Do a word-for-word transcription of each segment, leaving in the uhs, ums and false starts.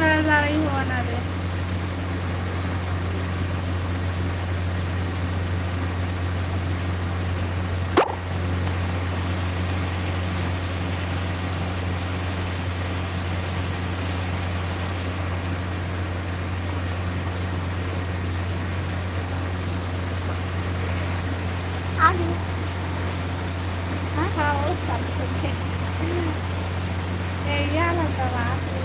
लड़ाई होवा ना दे। आ गई। हाँ, हाँ, वो सब कुछ है। ए, या ना सब आ गई।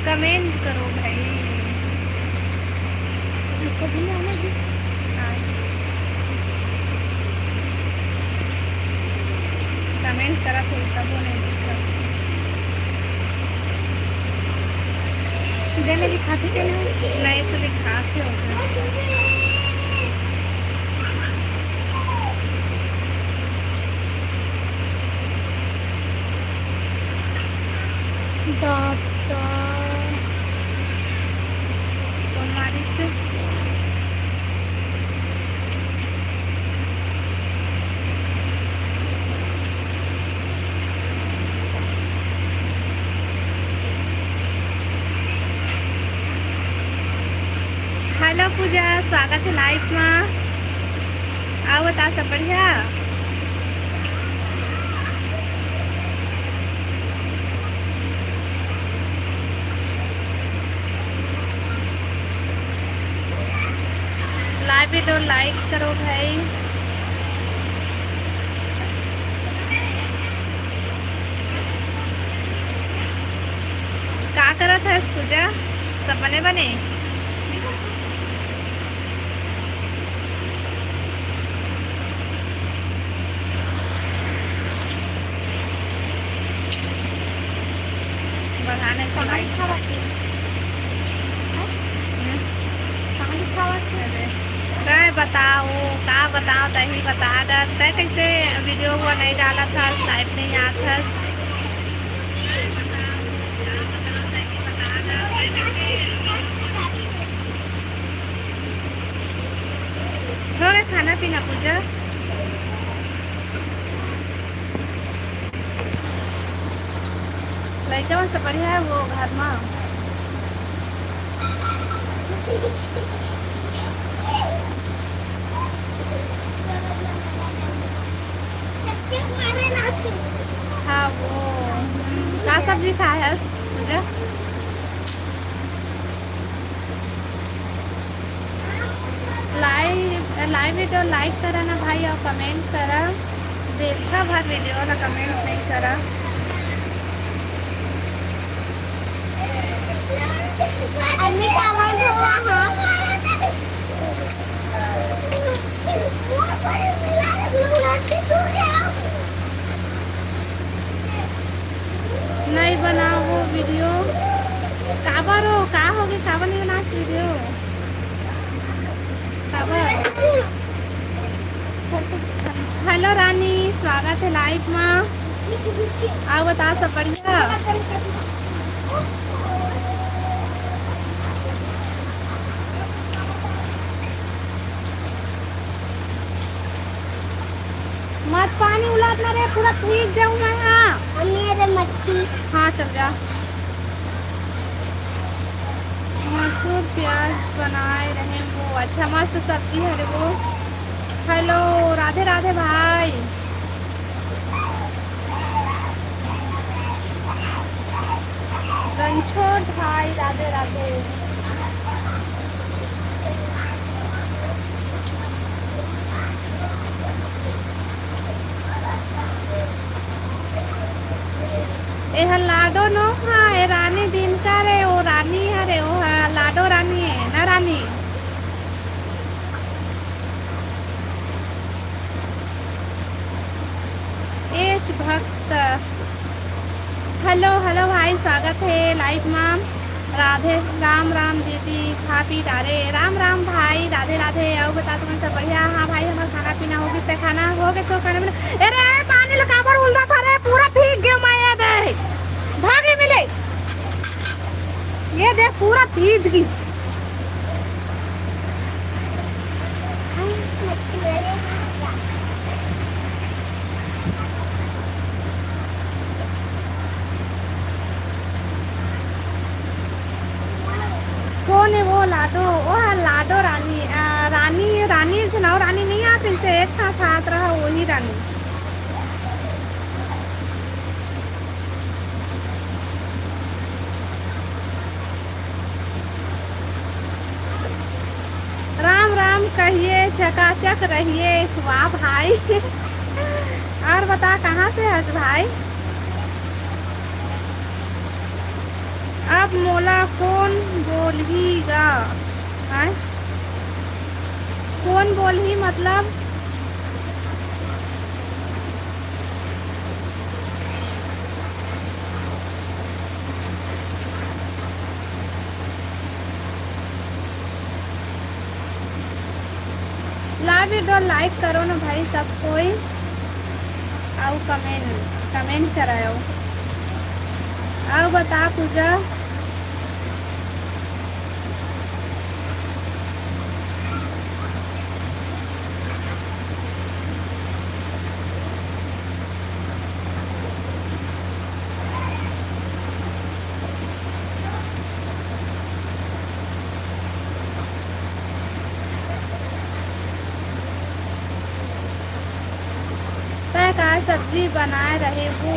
कमेंट करो भाई। इसको भी आना भी। हाँ। कमेंट करत हो तबो नहीं दिखत। देने दिखाते थे ना। नहीं तो दिखाते हो। दादा। कौन मारिस? हेलो पूजा, स्वागत है लाइव मा। आओ, बता, सब बढ़िया? लाइव वीडियो लाइक करो भाई। का करत हस पूजा? सब बने बने? बढ़ाने को पानी नहीं। खावा के। हम्म। पानी खावा के। अरे, काय बताओ, का बताओ, तही बता दे। तै कैसे वीडियो वो नहीं डालत हस, लाइव नहीं आत हस? हो गया खाना पीना पूजा? लइका मन सब बढ़िया है वो घर मा? हाँ, वो का सब्जी खाए हस पूजा? लाइव, लाइव वीडियो लाइक करा ना भाई, और कमेंट करा। देखा भर वीडियो ला, कमेंट नहीं करा। नहीं बनाओ वीडियो। काबर हो, का होगे, काबर नहीं बनास वीडियो? काबर? हेलो रानी, स्वागत है लाइव मा। आओ, बता, सब बढ़िया? मत पानी उलात ना रे, पूरा भीग जाऊँ मैं। हाँ। मम्मी, अरे मच्छी। हाँ, चल जा। मसूर प्याज बनाए रहे वो, अच्छा, मस्त सब्जी है रे वो। हेलो, राधे राधे भाई। रणछोड़ भाई, राधे राधे। एह लाडो नो, हाँ, ए रानी दिनकर ए, ओ रानी हरे, ओ हा, लाडो रानी ए, ना रानी? एच भक्त त हेलो, हेलो भाई, स्वागत हे लाइव मा। राधे, राम राम दीदी, खा पी डारे। राम राम भाई, राधे राधे। अउ बता, तुमन सब बढ़िया? हाँ भाई, हमर खाना पीना हो गिस। ते खाना हो गे तो खाना पीना। अरे पानी ल काबर उलदा था रे, पूरा भीग गयो मैं। ये दे, भागे मिले, ये देख पूरा भीज गिस। कोन हे वो लाडो? ओ हा लाडो रानी, अ, रानी, रानी, झनौ रानी नहीं आत, इसे एक साथ आत रहा, वही रानी। राम राम कहिए, चकाचक रहिए। वाह भाई। और बता, कहाँ से हस भाई? अब मोला कोन बोलही गा? हैं? कोन बोलही मतलब? लाइव वीडियो लाइक करो ना भाई सब कोई, अउ कमेंट, कमेंट कराओ। अउ बता पूजा, तैं का सब्जी बनाए रहे हो?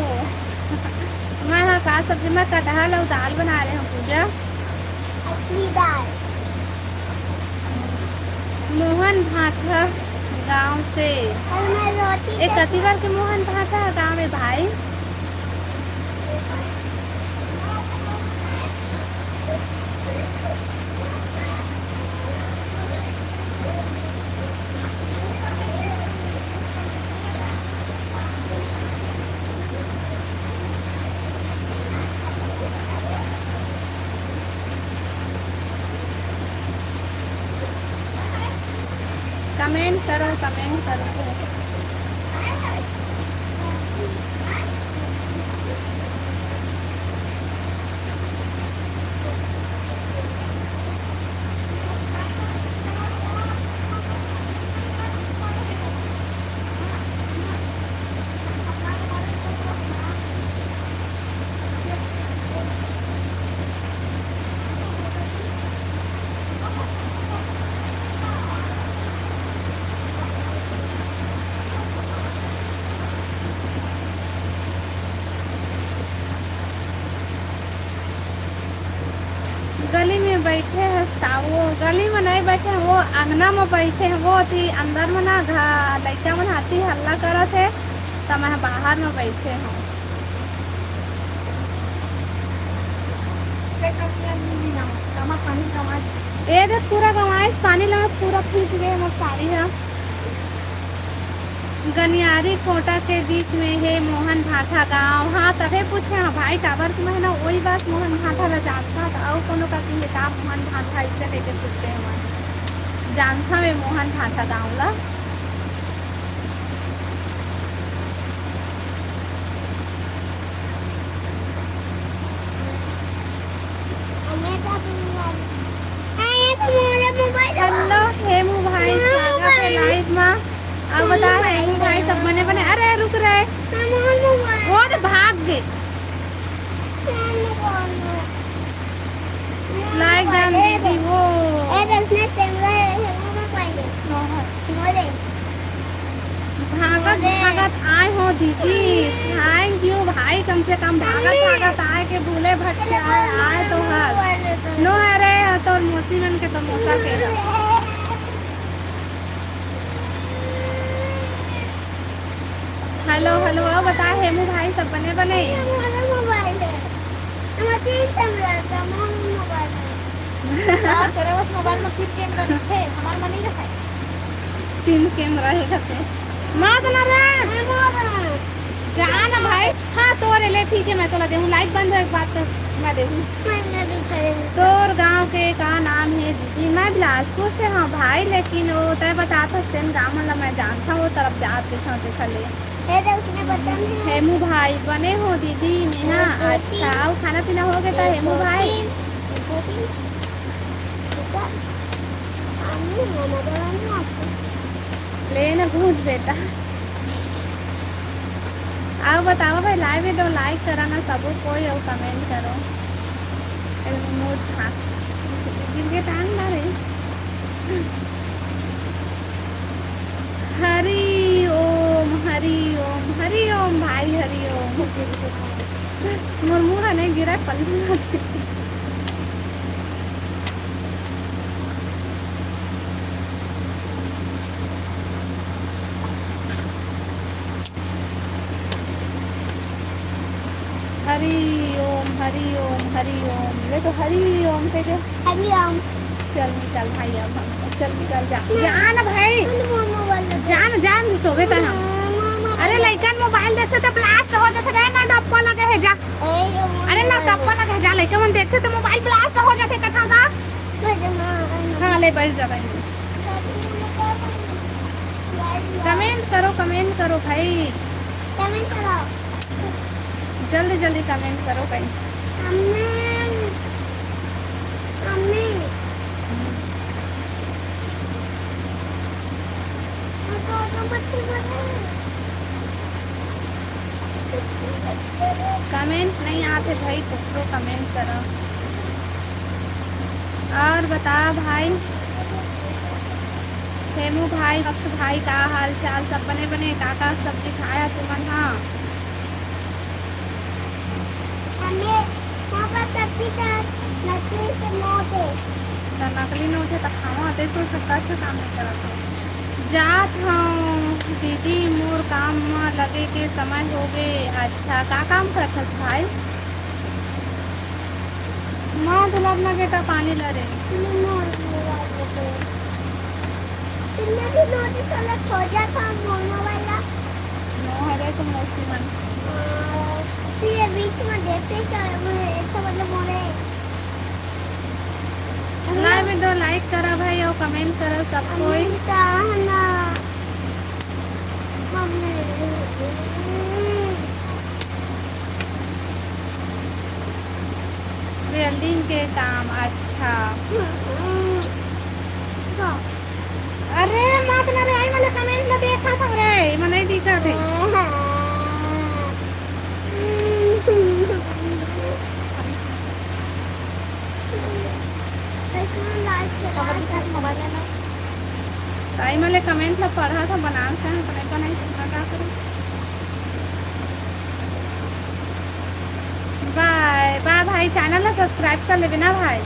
मैं हा का सब्जी, मैं कटहल अउ दाल बनाए रहे हूँ पूजा। असली दाल। मोहन भाठा गांव से। और मैं रोटी ए, के कति बार के मोहन भाठा गांव में भाई? कमेंट करो, कमेंट करो। गली में बैठे हस का? वो गली में नहीं बैठे हैं, वो अंगना में बैठे हैं। वो अति अंदर में ना घ-, लइका मन अति हल्ला करत हे, त मैं बाहर में बैठे हूँ। ए देख, पूरा गंवाइस पानी लगा, पूरा भीज गए हमर साड़ी ह। गनियारी कोटा के बीच में हे मोहन भाठा गांव। हाँ, तभे पूछे हंव भाई, काबर कि मैं ना ओई बस मोहन भाठा ला जानथंव, त अउ कोनो कति हे का मोहन भाठा, अइसे कहिके पूछे हंव। जानथंव ए मोहन भाठा गांव ला। हेलो हेमू भाई, स्वागत हे लाइव मा। अब बता हेमू भाई, सब बने बने? अरे रुक रे, वो तो भाग गए। लाइक डाल दीदी वो। भागत भागत आए हो दीदी, thank you भाई, कम से कम भागत भागत आए के भूले भटके आए, आए तो हर। नो, अरे तोर मौसी मन के तो मौसा के। हेलो हेलो, अउ बता हेमू भाई, सब बने बने? ये मोर मोबाइल है। हमर तीन कैमरा है, हमर मोबाइल है। और तोरे बस मोबाइल में तीन कैमरा दिखथे, हमार में नहीं दिखथे। तीन कैमरा हे कथे। मात ना रे। मैं मार रहा हूँ। जा ना भाई। हाँ, तोरे ले ठीक है, मैं तोला देहूँ। लाइट बंद होए के बाद तो मैं देहूँ। मैं, मैं भी खड़े हूँ। तोर गाँव के का नाम है दीदी? मैं बिलासपुर से हँव भाई, लेकिन वो तय बतात हस तेन गाँव मन ला मैं जानथँव, वो तरफ जात दिखा दिखा ले। ए, तो उसने बता नहीं। हेमू भाई, बने हो दीदी नेहा? एक, दो, तीन। अच्छा, अउ खाना पीना हो गया था एक, हेमू दो, भाई? तीन। एक, दो, तीन। अच्छा। आनी है ना, दवा नहीं आपको? ले ना घूंच बेटा। अउ बताओ भाई, लाइव video like करा ना सबो कोई, अउ comment करो। अरे मोर हाथ गिर के टांग ना रे। हरि ओम, हरि ओम, हरि ओम भाई, हरि ओम। मोर मुंह ह नहीं गिरा, पल्लू। हरि ओम, हरि ओम, हरि ओम। ले तो हरि ओम कह दे। हरि ओम। चल निकल भाई, अब हम चल निकल जा। जा ना भाई। बोलो, मोमो वाला। जा ना, जा ना, सोबे ता हम। मोमो वाला। अरे लइकन मोबाइल देखते तो blast हो जाते रहे ना, डब्बा लगे है जा। ए, ये मोमो अरे ना वाला। डब्बा लगे है जा, लइका मन देखते तो मोबाइल blast हो जाते कथा का। बैठ जा, माँ। हाँ, ले बैठ जा भाई। Comment करो, comment करो भाई। Comment करो। जल्दी जल्दी comment करो भाई। अम्मी, अम्मी। हम तो ऑटोमेटिक बने। Comment नहीं आते भाई, कुकरो comment करो। और बता भाई, हेमू भाई, भक्त भाई, का हाल चाल? सब बने बने? का का सब्जी खाया तुमन हा? हमें वहाँ पर सब्जी का नकली से नोट है। तो नकली नोट है तो खावा, देखो सब अच्छा काम नहीं करत है। जात हूँ दीदी, मोर काम म लगे के समय हो गे। अच्छा, का काम करत हस भाई? माँ दुलाब ना बेटा पानी ला रे। तुमने भी नोटिस वाला खोजा था मोमो वाला। नो हरे तो मौसी मन। हाँ, फिर ये बीच में देखते सर, वो ऐसा मतलब मोड़े। लाइव में दो like करा भाई और comment करा सब कोई। अम्मी का है ना, मम्मी। Welding के काम, अच्छा। अरे, मत ना रे, आई वाले comment ला देखा था रे, मैं नहीं दिखा थे। ताई मले comment ला पढ़ा था, बनान से हम अपने बनाई से का करूं। बाय बाय भाई, channel ला subscribe कर लेबे ना भाई।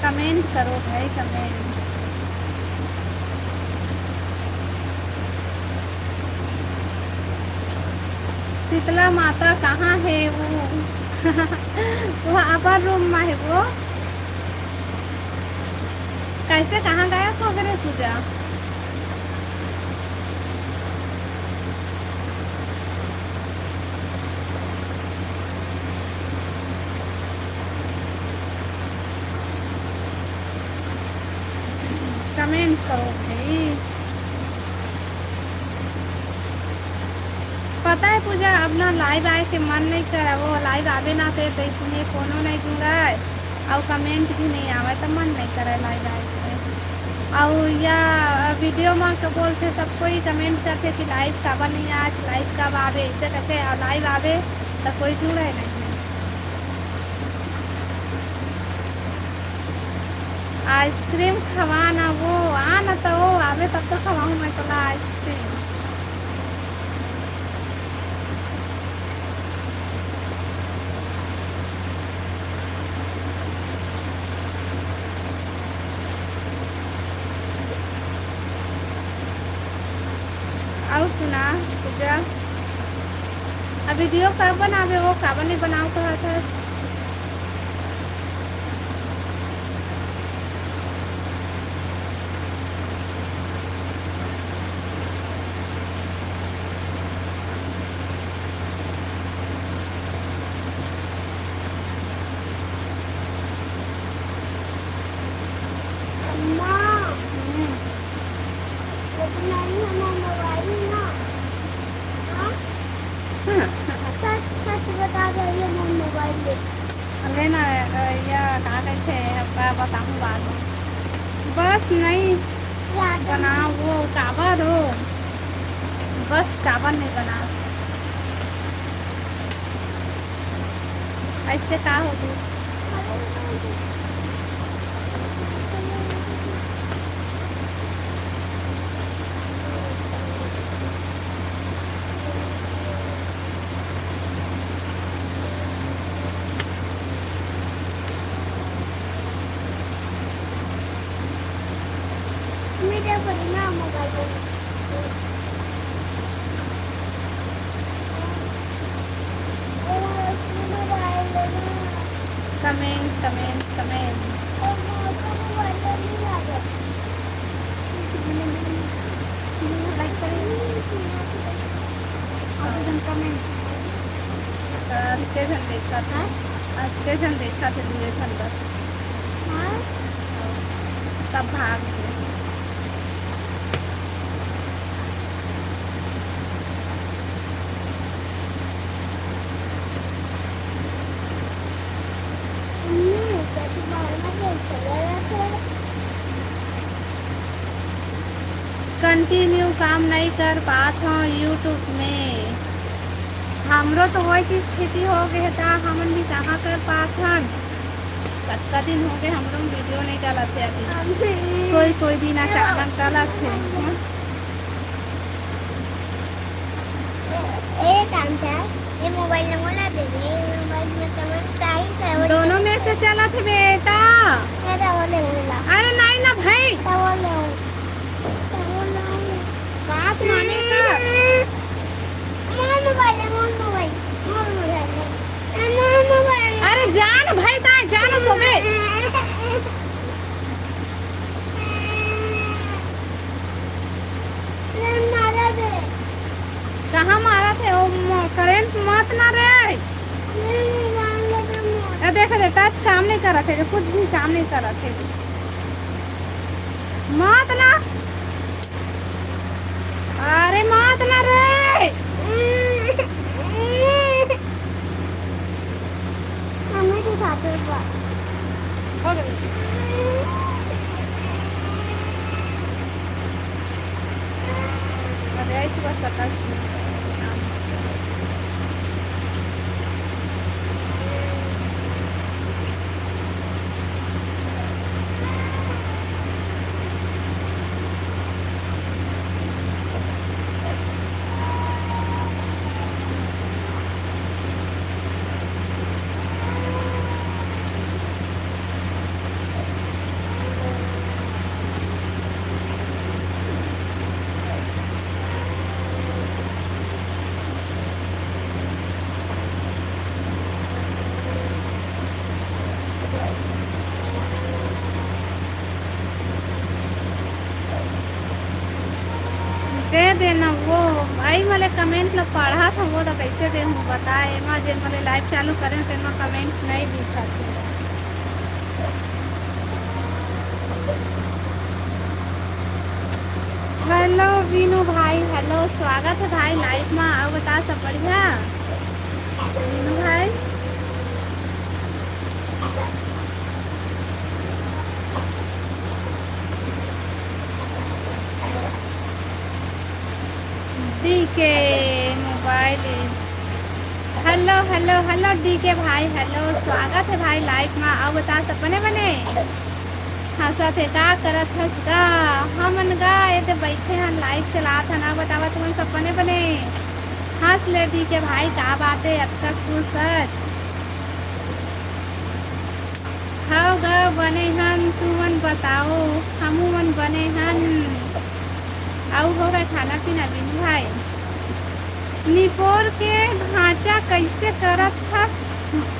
Comment करो भाई, comment। शीतला माता कहाँ हे वो? वो अपन room में हे वो। कैसे, कहाँ गायब हो गए पूजा? Comment करो भाई। पता है पूजा, अब ना live आए के मन नहीं करे, वो live आवे ना ते तैसने कोनो नहीं जुड़ाए, और comment भी नहीं आवे तो मन नहीं करे live आए के। और या video में तो बोलते सब कोई comment करते कि live काबर नहीं आज, live कब आवे, ऐसे करके, और live आवे तो कोई जुड़े नहीं। Ice cream खवा ना वो, आ ना तो वो आवे तब तो खवाऊँ मैं तोला ice cream। अउ सुना पूजा, अब वीडियो कब बनाबे वो, काबर नहीं बनाओ कहत हस? अम्मा, हम्म। वो तो नहीं है ना मोबाइल ना। हाँ? हाँ। सच, सच बता दे, ये मोर मोबाइल ले। अरे ना, या का कहते हैं, अब का बताऊँ बाद में। बस नहीं याद बना, वो काबर हो, बस काबर नहीं बनास। ऐसे का होतिस? मेरा बना मोबाइल। Comment, comment, comment. अतके झन देखत हे, अतके झन देखत हे, दूए झन बस। हाँ? तब भाग गे। कंटिन्यू काम नइ कर पात हव YouTube में। हमरो तो वही चीज स्थिति हो गए हे, त हमन भी कहाँ कर पात हन। कतका दिन हो गए हमरो में वीडियो नइ डालत हे अभी। कोई कोई दिन अचानक डालत हे। हम्म। ए, काम था। ये मोबाइल नंबर ना दे दे, ये मोबाइल में कमेंट का ही था, वो दोनों में से चलत हे बेटा। मैं तो वो ले लूंगा। अरे नहीं ना भाई। तो वो ले लूंगा। तो वो ले लूंगा। बात माने का। मोर मोबाइल है, मोर मोबाइल, मोर मोबाइल है। मोर मोबाइल है। अरे जान भाई, ता जान सोबे। कहाँ मारत हे? ओ म-, करंट मत ना रे। ए, देख रे, टच काम नहीं करत हे, कुछ भी काम नहीं करत हे। मत ना। अरे मत ना रे। हमें दिखाते हैं बस। हो गई। अरे, आई चुका सकाळ। दे देना वो भाई, मले कमेंट ल पढ़त हूँ, वो तो कैसे दे हूँ बता। एमा जेन मले लाइव चालू करे तेन म कमेंट्स नहीं दिखत हे। हेलो वीनू भाई, हेलो, स्वागत हे भाई लाइव मा। अउ बता, सब बढ़िया वीनू भाई? DK mobile. Hello, hello, hello DK भाई, हेलो, स्वागत हे भाई लाइव मा। अउ बता, सब बने बने? हंसत हे का करत हस गा? हमन गा एदे बइठे हन, लाइव चलात हन। अउ बतावा तुमन सब बने बने? हंस ले डीके भाई, का बात हे अतका खुश हस? हव गा बने हन, तुमन बताओ, हमू मन बने हन। अउ हो गए खाना पीना, बीनू भाई? निपोर के भांचा कइसे करत हस?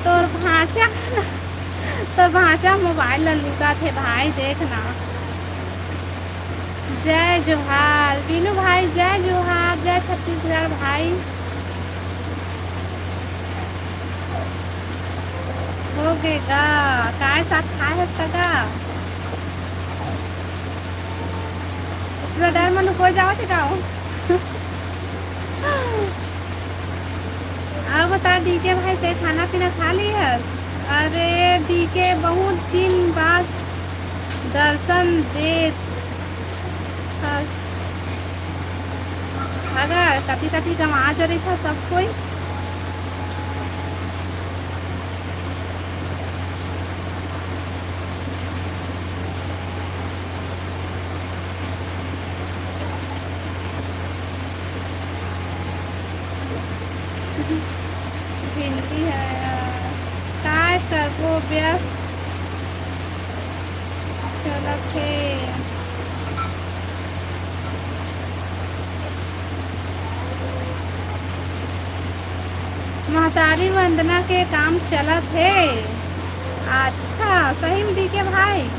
तोर भांचा, तोर भांचा मोबाइल ला लुकात हे भाई, देख ना। जय जोहार बीनू भाई, जय जोहार, जय छत्तीसगढ़ भाई। हो गे गा, काय साग खाए हस त गा? पूरा डर मन हो जावत हे का हो? अउ बता डीके भाई, ते खाना पीना खा ली हस? अरे डीके, बहुत दिन बाद दर्शन देत हस। अगर कति कति गंवा जरे था सब कोई। भिंडी है यार, काय करबो, व्यस्त चलत हे। महतारी वंदना के काम चलत हे। अच्छा, सही में डीके भाई।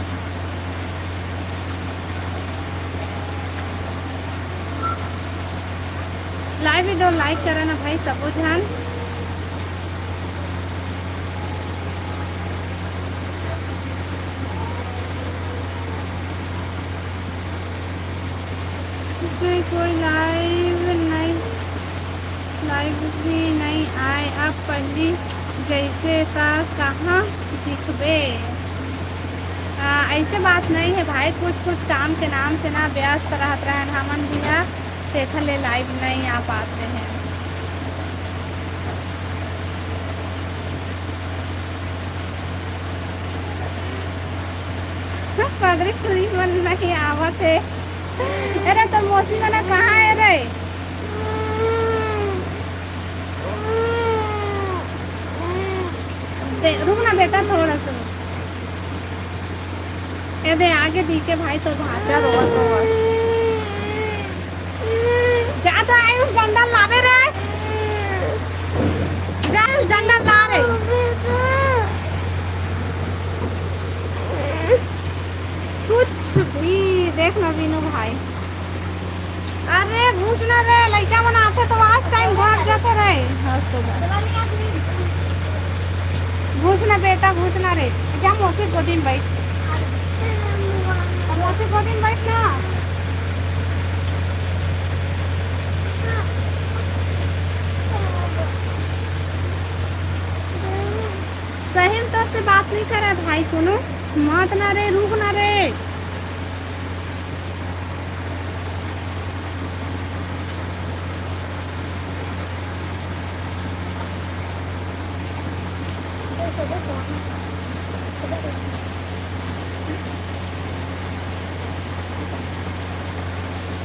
Live video like करा ना भाई सबो झन। इसमें कोई live नहीं, live भी नहीं आए, अब पहली जैसे का कहाँ दिखबे? आ, ऐसे बात नहीं है भाई, कुछ कुछ काम के नाम से ना व्यस्त रहत रहन हमन भी हा, तेखर ले live नहीं आ पाते हैं। पगरी टुरी मन नहीं आवत हे। अरे तो मौसी मना कहाँ है रे? दे, रुक ना बेटा, थोड़ा सा रुक। ए दे, आगे दी के भाई, तोर भांचा रोवत रोवत। जा तो आयुष डंडा लावे रे। जा आयुष डंडा ला रे। कुछ भी देख ना बीनू भाई। अरे घुस ना रे, लइका मन आथे तो last time भाग जाथे रे। हंस तो भाई। घुस ना बेटा, घुस ना रे। जा मौसी गोदी में बैठ। तो मौसी गोदी में बैठ ना। सही में तो से बात नहीं करे भाई कोनो। मत ना रे, रुक ना रे।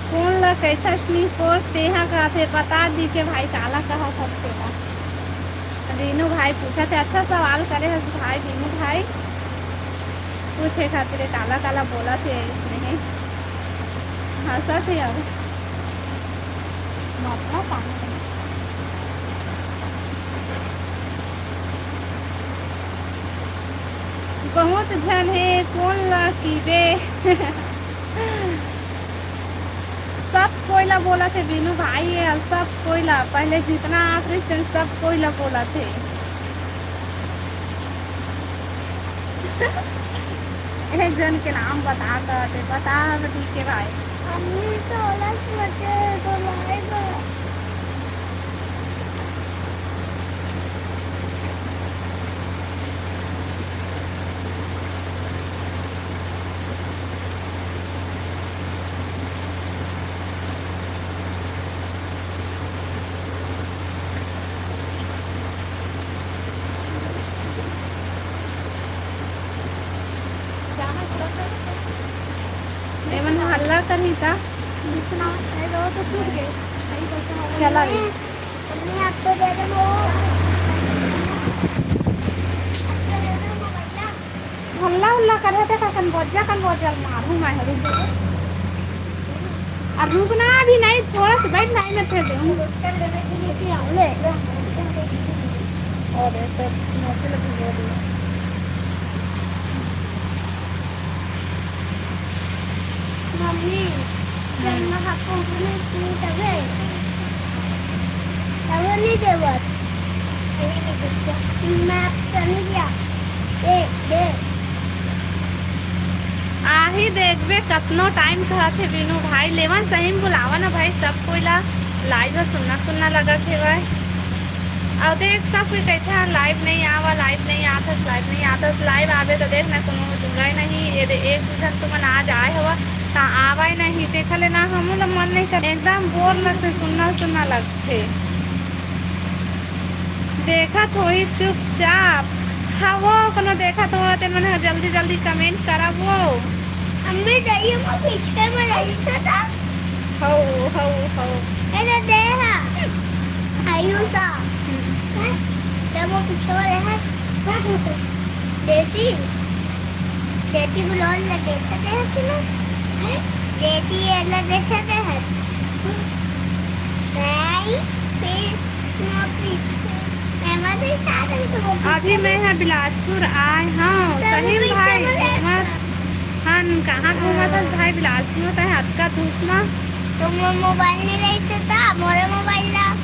कोन ला कहिथस निपोर, तेहा कहाथे, बता दी के भाई काला कहाथस तेला। रीनू भाई पूछत हे, अच्छा सवाल करे हस भाई रीनू भाई। पूछे खातिर काला काला बोलत हे इसने हे। हंसत हे अब। मतलब पानी। बहुत झन हे, कोन ला कीबे। सब कोई ला बोलत हे बीनू भाई, ये सब कोई ला, पहले जितना आत रहिस तेन सब कोई ला बोलत हे। एक जन के नाम बता तो, ते बता, ठीक है भाई। अम्मी तो अलग से बच्चे तो लाए तो। एमन हल्ला करही का? सुना, ए, वो तो सूत गए। चला रे। मम्मी, आपको दे दे वो। हल्ला हुल्ला करत हे, कन बज्जा, कन बज्जा मारू मैं हरू। अब रुकना अभी नहीं, थोड़ा सा बैठ, लाइन में थे दे। अरे, तो मौसी लोग भी बोल रही है। मम्मी, हम्म। मम्मा पापा को नहीं तू तबे। तबे नहीं देवत। मैं आप सनी गया। दे, दे। आही देखबे, कतनो टाइम कहत हे बिनू भाई, लेवन सही में बुलावा ना भाई, सब कोई ला। लाइव ह सुन्ना सुन्ना लगत हे भाई। अउ देख, सब कोई कहिथे, "हाँ, लाइव नहीं आवा, लाइव नहीं आथस, लाइव नहीं आथस।" लाइव आबे त देख ना, कोनो जुड़ाए नहीं। ये दे, एक दू झन तुमन आज आए हवा, त आवाए नहीं, तेखर ले ना हमू ला मन नहीं कर, एकदम बोर लगथे, सुन्ना सुन्ना लगथे। देखत होही चुपचाप। हाँ, वो कोनो देखत हो, तेन मन ह जल्दी जल्दी कमेंट करा वो। अम्मी, जाइए, वो पीछे में रही सदा। हौ, हौ, हौ। ए, दे, दे, हाँ। आयु का। हम्म। हैं? जब वो पीछे वाले हैं, देती, देती बुलौन लगे, तो दे हथी ना। हैं? देती ये ना देखे दे हथ। नहीं, फिर वो पीछे। मैं मत ही साथ में तो वो पीछे अभी में। मैं ह बिलासपुर आए हौं, तो वो सही में पीछे भाई, में घूमत हन, कहाँ घूमत हस हाँ। भाई बिलासपुर, तैं अतका धूप में? तो मोर मोबाइल नहीं रही से ता, मोरे मोबाइल ला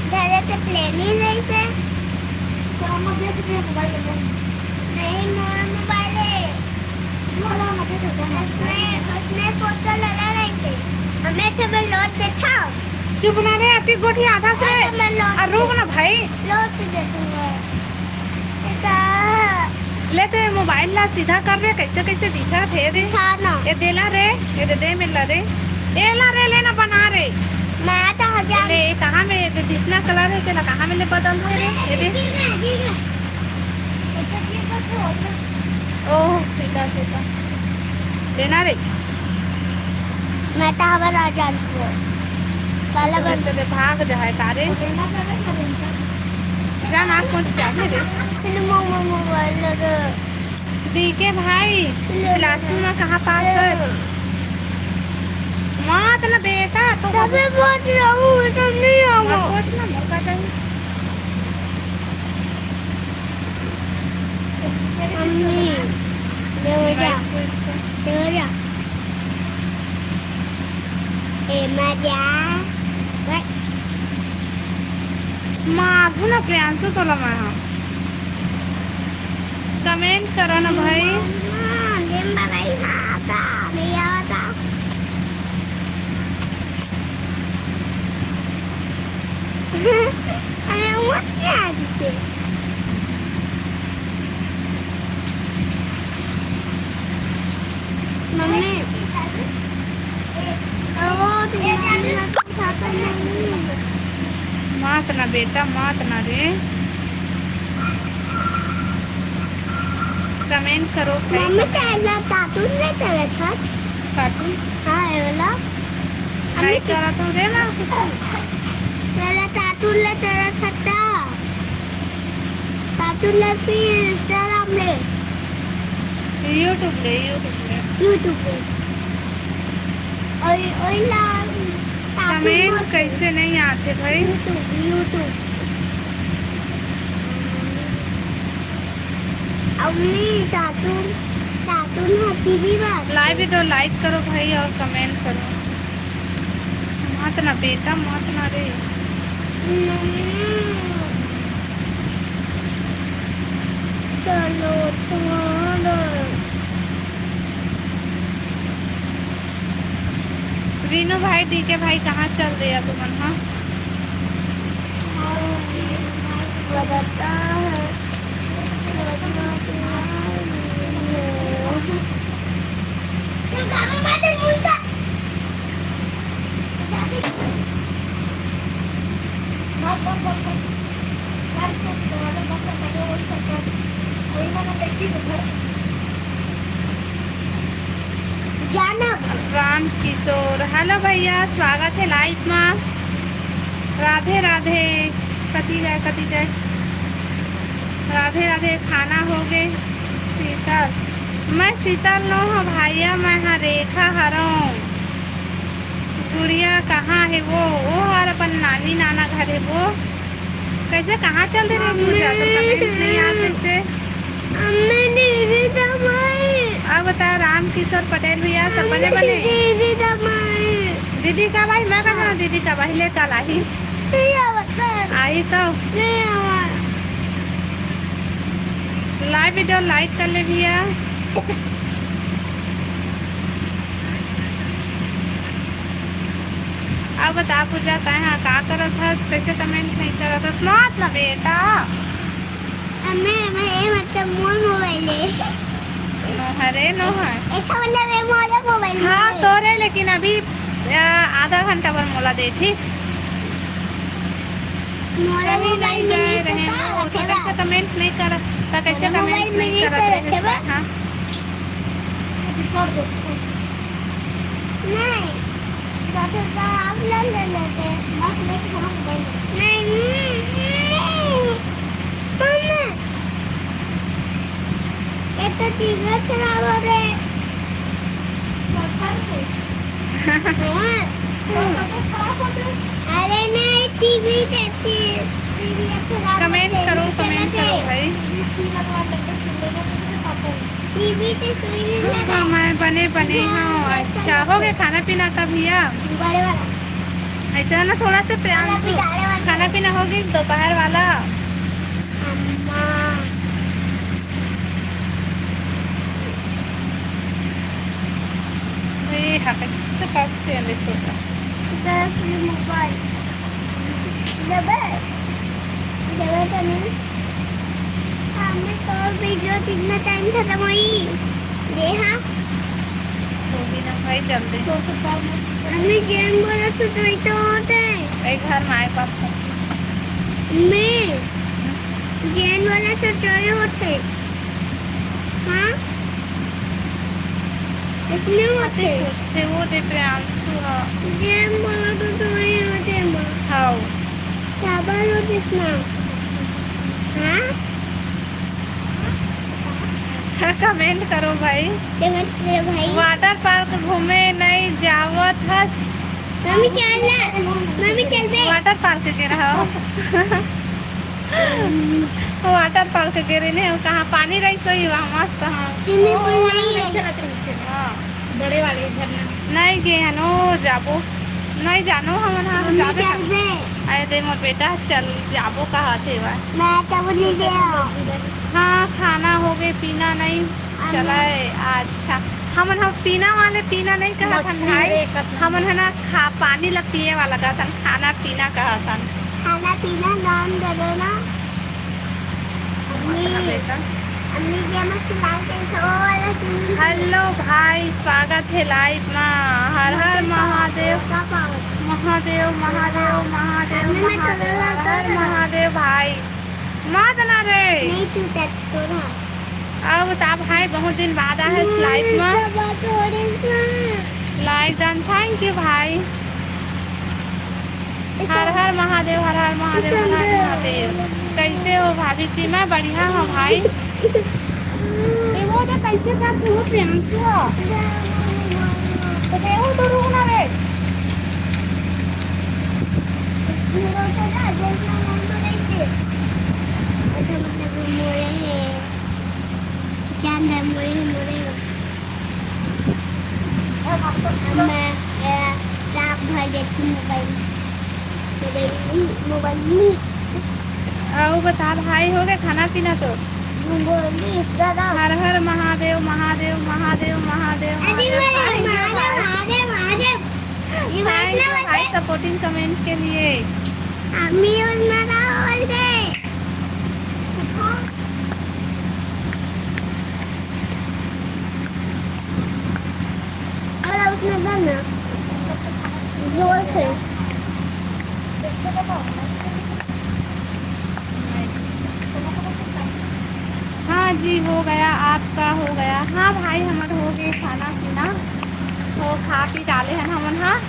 धरे के प्लान नहीं रही से। तो हम देख के मोबाइल ले। नहीं, मोर मोबाइल है। मोर ला मत दे दे। उसने, उसने फोटो लगा रही से। हमें तो मैं लौट के था। चुप ना रे, अति गोठी आधा से। अरे, मैं लौट आ, रुक ना भाई। लौट के देखूंगा। बेटा। ले तो ये मोबाइल ला सीधा कर रे, कैसे कैसे दिखत हे दे। दिखा ना। ये देला रे, ये दे, दे मेला रे। एला रे, लेना बना रे। मैं तो हजार ले, ये कहाँ में, ये दे दिसना कलर है, तेला कहाँ में ले बदल दे रे, ये दे। गिर गया, गिर गया। ओह, सीधा, सीधा। लेना रे। मैं तो हवा ना जानती हूँ। काला तो बन- कैसे दे भाग जाए का रे? जा ना, कुछ क्या है रे? फिर मम्मा मोबाइल लगा। डीके भाई, ले क्लास में कहाँ पास है? माँ, तो ना बेटा, तो तबे बोल रहा हूँ, तो नहीं आऊँगा। और कुछ ना, मौका चाहिए। मम्मी, ले हो जा। ले हो जा। ए, मजा। मारहूँ ना प्रियांशु तोला मैं, हाँ। कमेंट करो ना भाई। हाँ, दिन भर भाई, हाँ, था, नहीं आता। अरे, मस्त है आज से। मम्मी, वो तो मम्मी ना खाता नहीं। मात ना बेटा, मात ना रे। कमेंट करो भाई, मम्मी, कमेंट। पहला कार्टून नहीं चला था? कार्टून? हाँ, ये वाला। नहीं अम्मी, चला तो रे ना कुछ। पहला कार्टून ले चला था। कार्टून ले, फिर Instagram ले। YouTube ले, YouTube ले। YouTube ले। और, और ला, कार्टून कमेंट मत ले। कैसे नहीं आते भाई? YouTube, YouTube। अम्मी, कार्टून, कार्टून है टीवी में। लाइव वीडियो लाइक करो भाई और कमेंट करो। मत ना बेटा, मत ना रे। चलो, छोड़ो। वीनू भाई, डीके भाई, कहाँ चल दिया तुमन, हाँ? बताता है। जानब। राम किशोर, हेलो भैया, स्वागत है लाइव मा। राधे राधे। कति गए, कति गए? राधे राधे। खाना हो गए? शीतल, मैं शीतल नो हूँ भैया, मैं हाँ रेखा हरों। गुड़िया कहाँ हे वो? वो हर अपन नानी नाना घर हे वो। कैसे, कहाँ चल दे रहे पूजा? तो कमेंट नहीं आ कैसे? अम्मी, दीदी दमाई। अब बता, राम किशोर पटेल भैया सब बने बने। दीदी दमाई। दीदी का भाई, मैं कहना दीदी का भाई ले कल आही। नहीं आवत। आई तो। नहीं आवत। लाइव वीडियो लाइक कर ले भैया। अब बता पूजा, तैं हा का करत हस, कैसे कमेंट नहीं करत हस? मत ना बेटा। अम्मे, मैं ये मतलब मोर मोबाइल है। नोहरे नोहर। ऐसा मतलब ये मोर मोबाइल हाँ, है। तोरे, लेकिन अभी, आ, आधा घंटा बर मोला दे, ठीक? मोर कहीं मोबाइल नहीं गए में रहे से हो, तो रखे बा? कैसे कमेंट नहीं कर, तो कैसे मोर कमेंट मोबाइल में नहीं नहीं करत से रहे रखे बा? हाँ। नहीं। जाते तो आप ले ले लेते। नहीं, नहीं, नहीं। मम्मी, ये तो टीवी खराब हो गए। हाँ। अरे नहीं, टीवी देखती, टीवी खराब हो कमेंट गए, करो, टीवी कमेंट चला करो गए। भाई। टीवी से सुई नहीं हाँ, लगा। मैं बने, बने हाँ, हूँ। अच्छा, हो गया खाना पीना तब भैया? बड़े वाला। ऐसे है ना, थोड़ा से प्रियांशु, खाना पीना हो गई दोपहर वाला? अम्मा। ए, हा, कैसे करते हैं, ले सोता। दस मोबाइल। जब, जब तो नहीं। हमने तो वीडियो कितना टाइम खत्म हुई। ये हाँ। तो भी ना भाई, जल्दी। हमने गेम बोला तो नहीं तो होते। ए, घर में आए बाप को। मैं गेम बोला तो चोरी होते। हाँ? इसने मते होते। पूछते वो दे प्रियांशु हा। गेम बोला तो चोरी होते माँ। हाउ। साबर होते इसमें। हाँ? कमेंट करो भाई। कमेंट करो भाई। वाटर पार्क घूमे नहीं जावत हस? मम्मी चल ना, मम्मी चल बे। वाटर पार्क के रहो। वाटर पार्क के रहे ने, कहाँ पानी रही सोई वहाँ मस्त, हाँ। स्विमिंग पूल नहीं है। हाँ। बड़े वाले झरना। नहीं गे हन, ओ जाबो। नहीं जानो हमन, हाँ, मम्मी जाबे चल कर। बे। अरे दे मोर बेटा, चल जाबो कहा थे बा। मैं तब नहीं गया। हाँ, खाना हो गए, पीना नहीं। चला है, अच्छा। हमन ह पीना वाले पीना नहीं कहत हन मछली भाई। रे, कतना हमन ह ना खा, पानी ला पिए वाला कहत हन, खाना पीना कहत हन। खाना पीना नाम दे देना। अम्मी, अम्मी जी, हमर खिलाए के तो वो वाला चीज। हेलो भाई, स्वागत है लाइव मा। हर हर महादेव। का पावत? महादेव, महादेव, महादेव, अम्मी, मैं महादेव, कलर हर हर लगा। महादेव भाई। मत ना रे। नहीं, तू तक तो ना। अब बता भाई, बहुत दिन बाद आए हस लाइव में। सब बात हो रही है। लाइक डन, थैंक यू भाई। हर हर महादेव, हर हर महादेव, हर हर महादेव। कैसे हो भाभी जी? मैं बढ़िया हूँ भाई। ए, वो दे कैसे था तू प्रियांशु? तो दे वो तो रुक ना रे। अच्छा, मतलब, मोरे है। चांद है, मोरे है, मोरे है। मैं, मेरा रात भर देखती मोबाइल। Mobile, mobile. अउ बता भाई, हो गए खाना पीना तो? बोली, दादा। हर हर महादेव, महादेव, महादेव, महादेव, अरे महादेव। मेरे महादेव, महादेव, महादेव। ये बात ना भाई, बताए। सपोर्टिंग कमेंट के लिए। अम्मी और ना बोल दे। और उसमें दे ना। जोर से। हाँ जी, हो गया, आपका हो गया। हाँ भाई, हमर हो गए खाना पीना, तो खा पी डाले हन हमन। हाँ,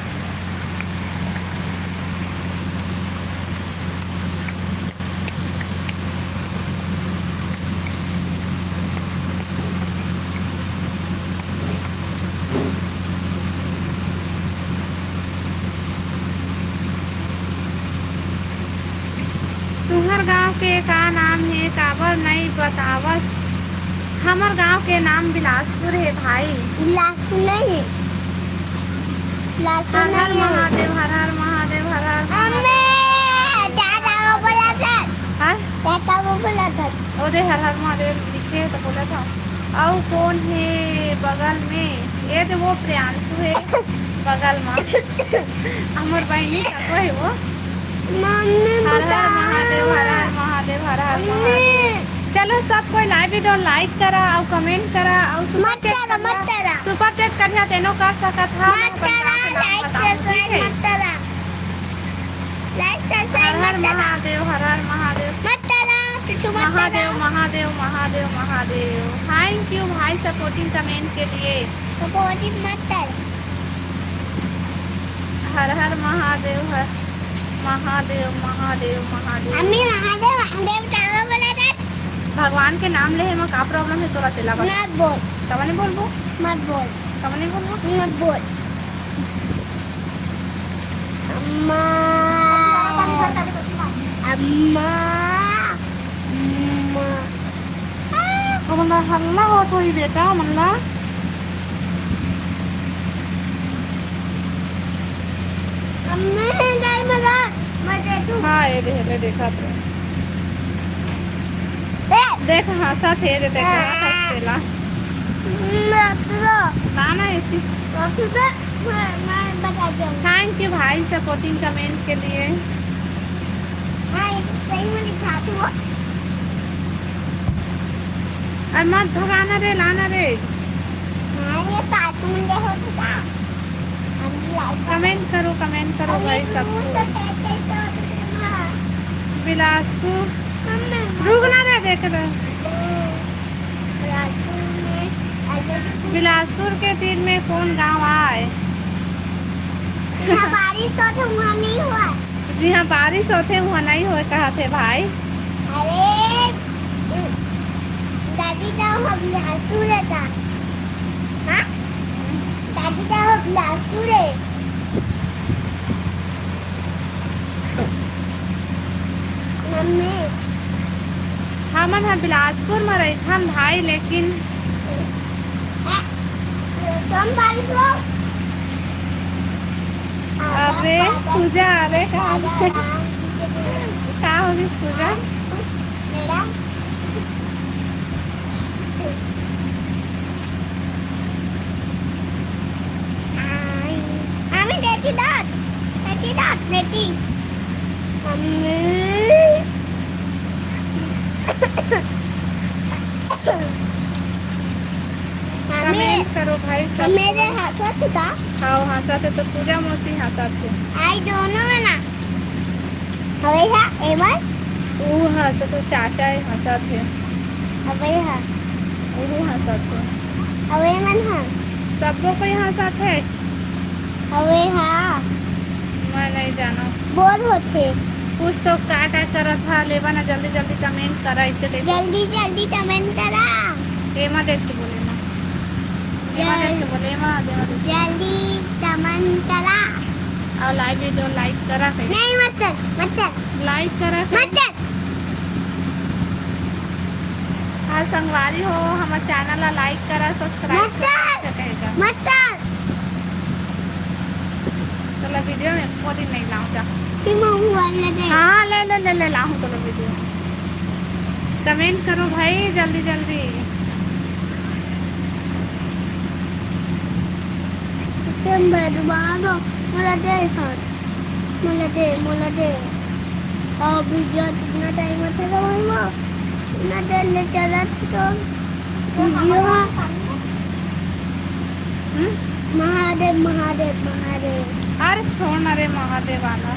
के का नाम हे, काबर नई बतावस? हमर गांव के नाम बिलासपुर हे भाई। बिलासपुर नहीं है, बिलासपुर हर हर नहीं है। महादेव, हर हर महादेव, हर हर महादेव। अम्मे, दादा वो बोला था। हाँ? दादा वो बोला था। ओदे हर हर महादेव लिखे तो बोला था। अउ कौन हे बगल में? ये तो वो प्रियांशु हे बगल में। हमर बहिनी का कोई वो। मम्मी हर हर बता। महादेव, हर हर महादेव, हर हर मम्मी। महादेव। चलो सब कोई live video like करा अउ comment करा अउ super मत chat करा, करिहा। मत करा। Super chat करिहा तेनो कर सकत हा। मत अपन करा, गाँव के नाम like बताओ, subscribe ठीक है? मत करा। Like subscribe हर हर मत करा। महादेव, हर हर महादेव। मत करा, कुछ मत महादेव, करा। महादेव, महादेव, महादेव। Thank you भाई supporting comment के लिए। Supporting मत कर। हर हर महादेव, हर महादेव, महादेव, महादेव। अम्मी महादेव, महादेव काबर बोला जात? भगवान के नाम लेहे म का problem हे तोला, तेला बता। मत बोल। काबर नहीं बोलबो? मत बोल। काबर नहीं बोलबो? मत बोल। अम्मा। अम्मा। अम्मा। हमन ला हल्ला होत होही बेटा, हमन ला। अम्मी, गाय में ला, मैं देखूं। हाँ, ये देख, ले देखा तो। ए! देख, हाँसत हे, दे देख, हाँ। हाँसत हे ला। हम्म, रख दो। ना, ना, इसी। रख दो। मैं, मैं बता दूँ। Thank you भाई supporting comment के लिए। हाँ, ये तो सही में लिखा तू। अरे मत भगाना रे, लाना रे। हाँ, ये cartoon दे हो तो का? हम like comment करो, comment करो अरे भाई तू सब। तो कैसे तो हाँ। बिलासपुर। मम्मी, रुक ना रे, देख रहे। बिलासपुर में, अरे बिलासपुर के तीर में कौन गांव आय? यहाँ बारिश होत हे, वहाँ नहीं हुआ। जी हाँ, बारिश होत हे, वहाँ नहीं होय, कहा थे भाई। अरे, दादी का हो बिलासपुर है का? हाँ? दादी का हो बिलासपुर है। मम्मी। हमन ह बिलासपुर म रहिथन भाई, लेकिन कम बारिश हो। अबे पूजा, अरे का, का हो गिस पूजा? मेरा আমি দেখি দাঁত, দেখি দাঁত, দেখি। আমি comment करो भाई सब। मेरे हाँसत हे का? हाँ, हाँसत हे तो पूजा मौसी हाँसत हे। आई दोनों है ना। अबे हा, एमन? ऊ हाँसत हे, चाचा ए हाँसत हे। अबे हा। ऊ हाँसत हे। अबे मन हा। सबो कोई हाँसत हे। अबे हा। मैं नहीं जानो। बोर होथे। कुछ तो का का करत हा, लेबा ना जल्दी जल्दी comment करा, इसे देखो। जल्दी जल्दी comment करा। एमा देख के बोले ना। एमा देख के बोले, एमा, एमा देख के। जल्दी comment करा। अउ live video like करा कहीं। नहीं, मत कर, मत कर। Like करा कहीं। मत कर। हाँ संगवारी हो, हमर channel ला like करा, subscribe मत करा, कर। कहीं का। मत कर। चला video में एको दिन नहीं लाऊं जा। फिर मैं मोबाइल ले दे। हाँ, ले, ले, ले, ले, लाऊं चला video। Comment करो भाई, जल्दी, जल्दी। अच्छा, मैं डुबा दो। मोला दे साथ। मोला दे, मोला दे। अउ video कितना time होथे तो भाई वो? इतना देर ले चला तो video। हम्म? महादेव, महादेव, महादेव। अरे छोड़ ना रे महादेव वाला।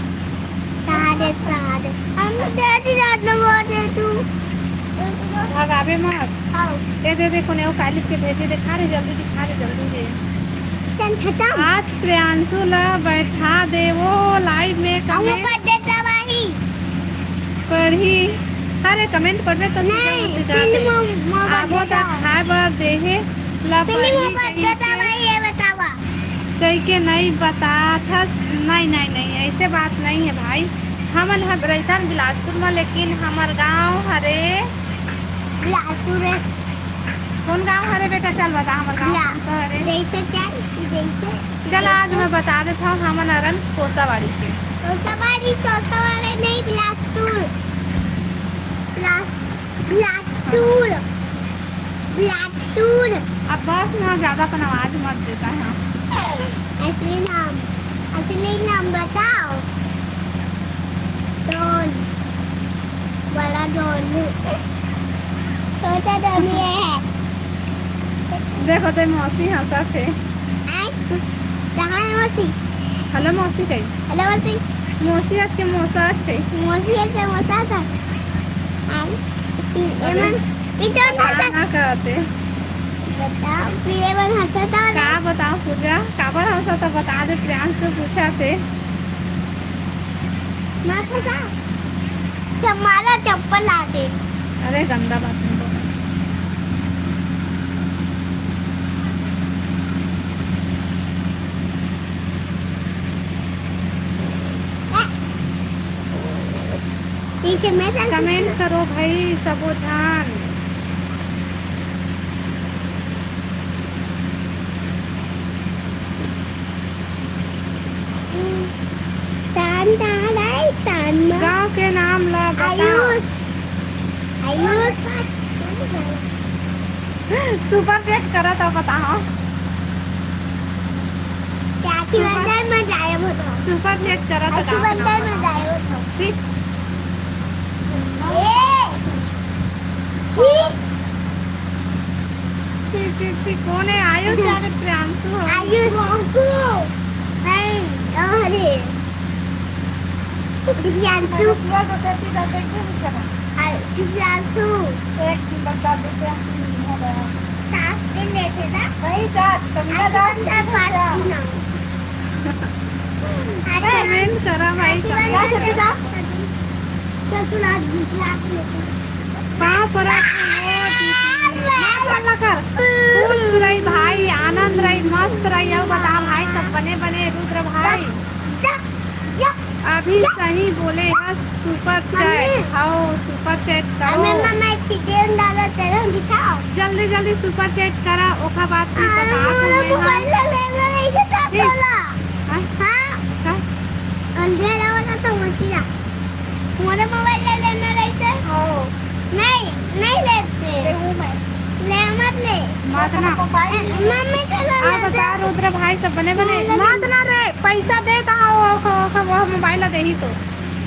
सहारे, सहारे। हम तो तेरी रात में बोल रहे तू। भगावे मत। हाँ। दे, दे, दे, कोने वो काली के भेजे, दिखा रे, जल्दी दिखा रे, जल्दी दे। सन खत्म। आज प्रियांशु ला बैठा देवो live में, हम comment ऊपर देता भाई। पढ़ी। अरे comment पढ़बे तो नहीं, सीधा सीधा फिल्म दे। मोबाइल आबो देता। त खाए बर देहे ला फिल्म पढ़ी मोबाइल कहिके। देता भाई, ये बतावा। कहिके नहीं बताथस, नहीं, नहीं, नहीं, ऐसे बात नहीं है भाई। हमन ह रहिथन बिलासपुर म, लेकिन हमर गांव हरे बिलासपुर हे। कौन गांव हरे बेटा? चल बता, हमर गांव बिला-, कौन सा हरे? जैसे चल, जैसे, चल, आज जैसे। मैं बता देत हव, हमन हरन कोसावाड़ी के। कोसावाड़ी, कोसावाड़ी नहीं, बिलासपुर। बिलास-, बिलासपुर। बिलासपुर। अब बस ना, ज्यादा अपन आवाज मत देता है। असली नाम, असली नाम बताओ। डॉन, बड़ा डॉन, छोटा डॉन ये है। देखो तो मौसी हंसत हे। आय, कहाँ है मौसी? हेलो मौसी कही। हेलो मौसी। मौसी आज के मौसा आज कही। मौसी आज के मौसा था। आय, फिर अरे। एमन, फिर तो ना, हंसा। ना कहते। बताओ, फिर एमन हंसा था ना? का बताओ पूजा, काबर हंसा था बता दे, प्रियांशु पूछा थे। ना हंसा। सब मारा चप्पल लाके। अरे गंदा बात नहीं बोला। इसे मैं कमेंट करो भाई सबो झन। तान तान आइस तान मा। गांव के नाम ला बताओ। आयुष। आयुष। सुपर चैट करत हव, बताओ। राखी सुपर बंधन में गायब होता हूँ। सुपर चैट करत हव, राखी बंधन में गायब होता हूँ। ठीक। ए, छी। छी, छी, छी, कौन है? आयुष या फिर प्रियांशु है? आयुष। नहीं, अरे। दिव्यांशु। दिव्यांशु। एक दिन बता देते हैं, हम नहीं हो गया। सास दिन लेते ना। नहीं जा, तुम ना जा, पाँच दिन आओ। कमेंट करा भाई, क्या करते जा? चल, तू लाग, लाग लेते हैं। पाँव परा हो दीदी। ना बोलना कर। खुश रही भाई, आनंद रही, मस्त रही। अउ बता भाई, सब बने बने रुद्र भाई। जा, जा। अभी सही बोले ह, सुपर चैट। मम्मी। हाओ, सुपर चैट करो। अबे मम्मा, एक चीज डालो, चलो दिखाओ। जल्दी जल्दी सुपर चैट करा, ओखा बाद फिर अरे, बता मोला दूँ मैं, हाँ। मोबाइल लेना नहीं था, ठीक। बोला। हाँ? हाँ? हाँ? अंधेरा वाला तो मसीहा। मोला मोबाइल ले लेना रहिसे। हो। नहीं, नहीं लेते। लेहूँ मैं। ले मत ले। मत ना। मोबाइल ए, मम्मी के ले अब लेते। बता, रुद्र भाई सब बने बने। नहीं, लेकिन मत ना रे, पैसा दे त हाँ, वो, वो, वो, वो मोबाइल ला देही तो।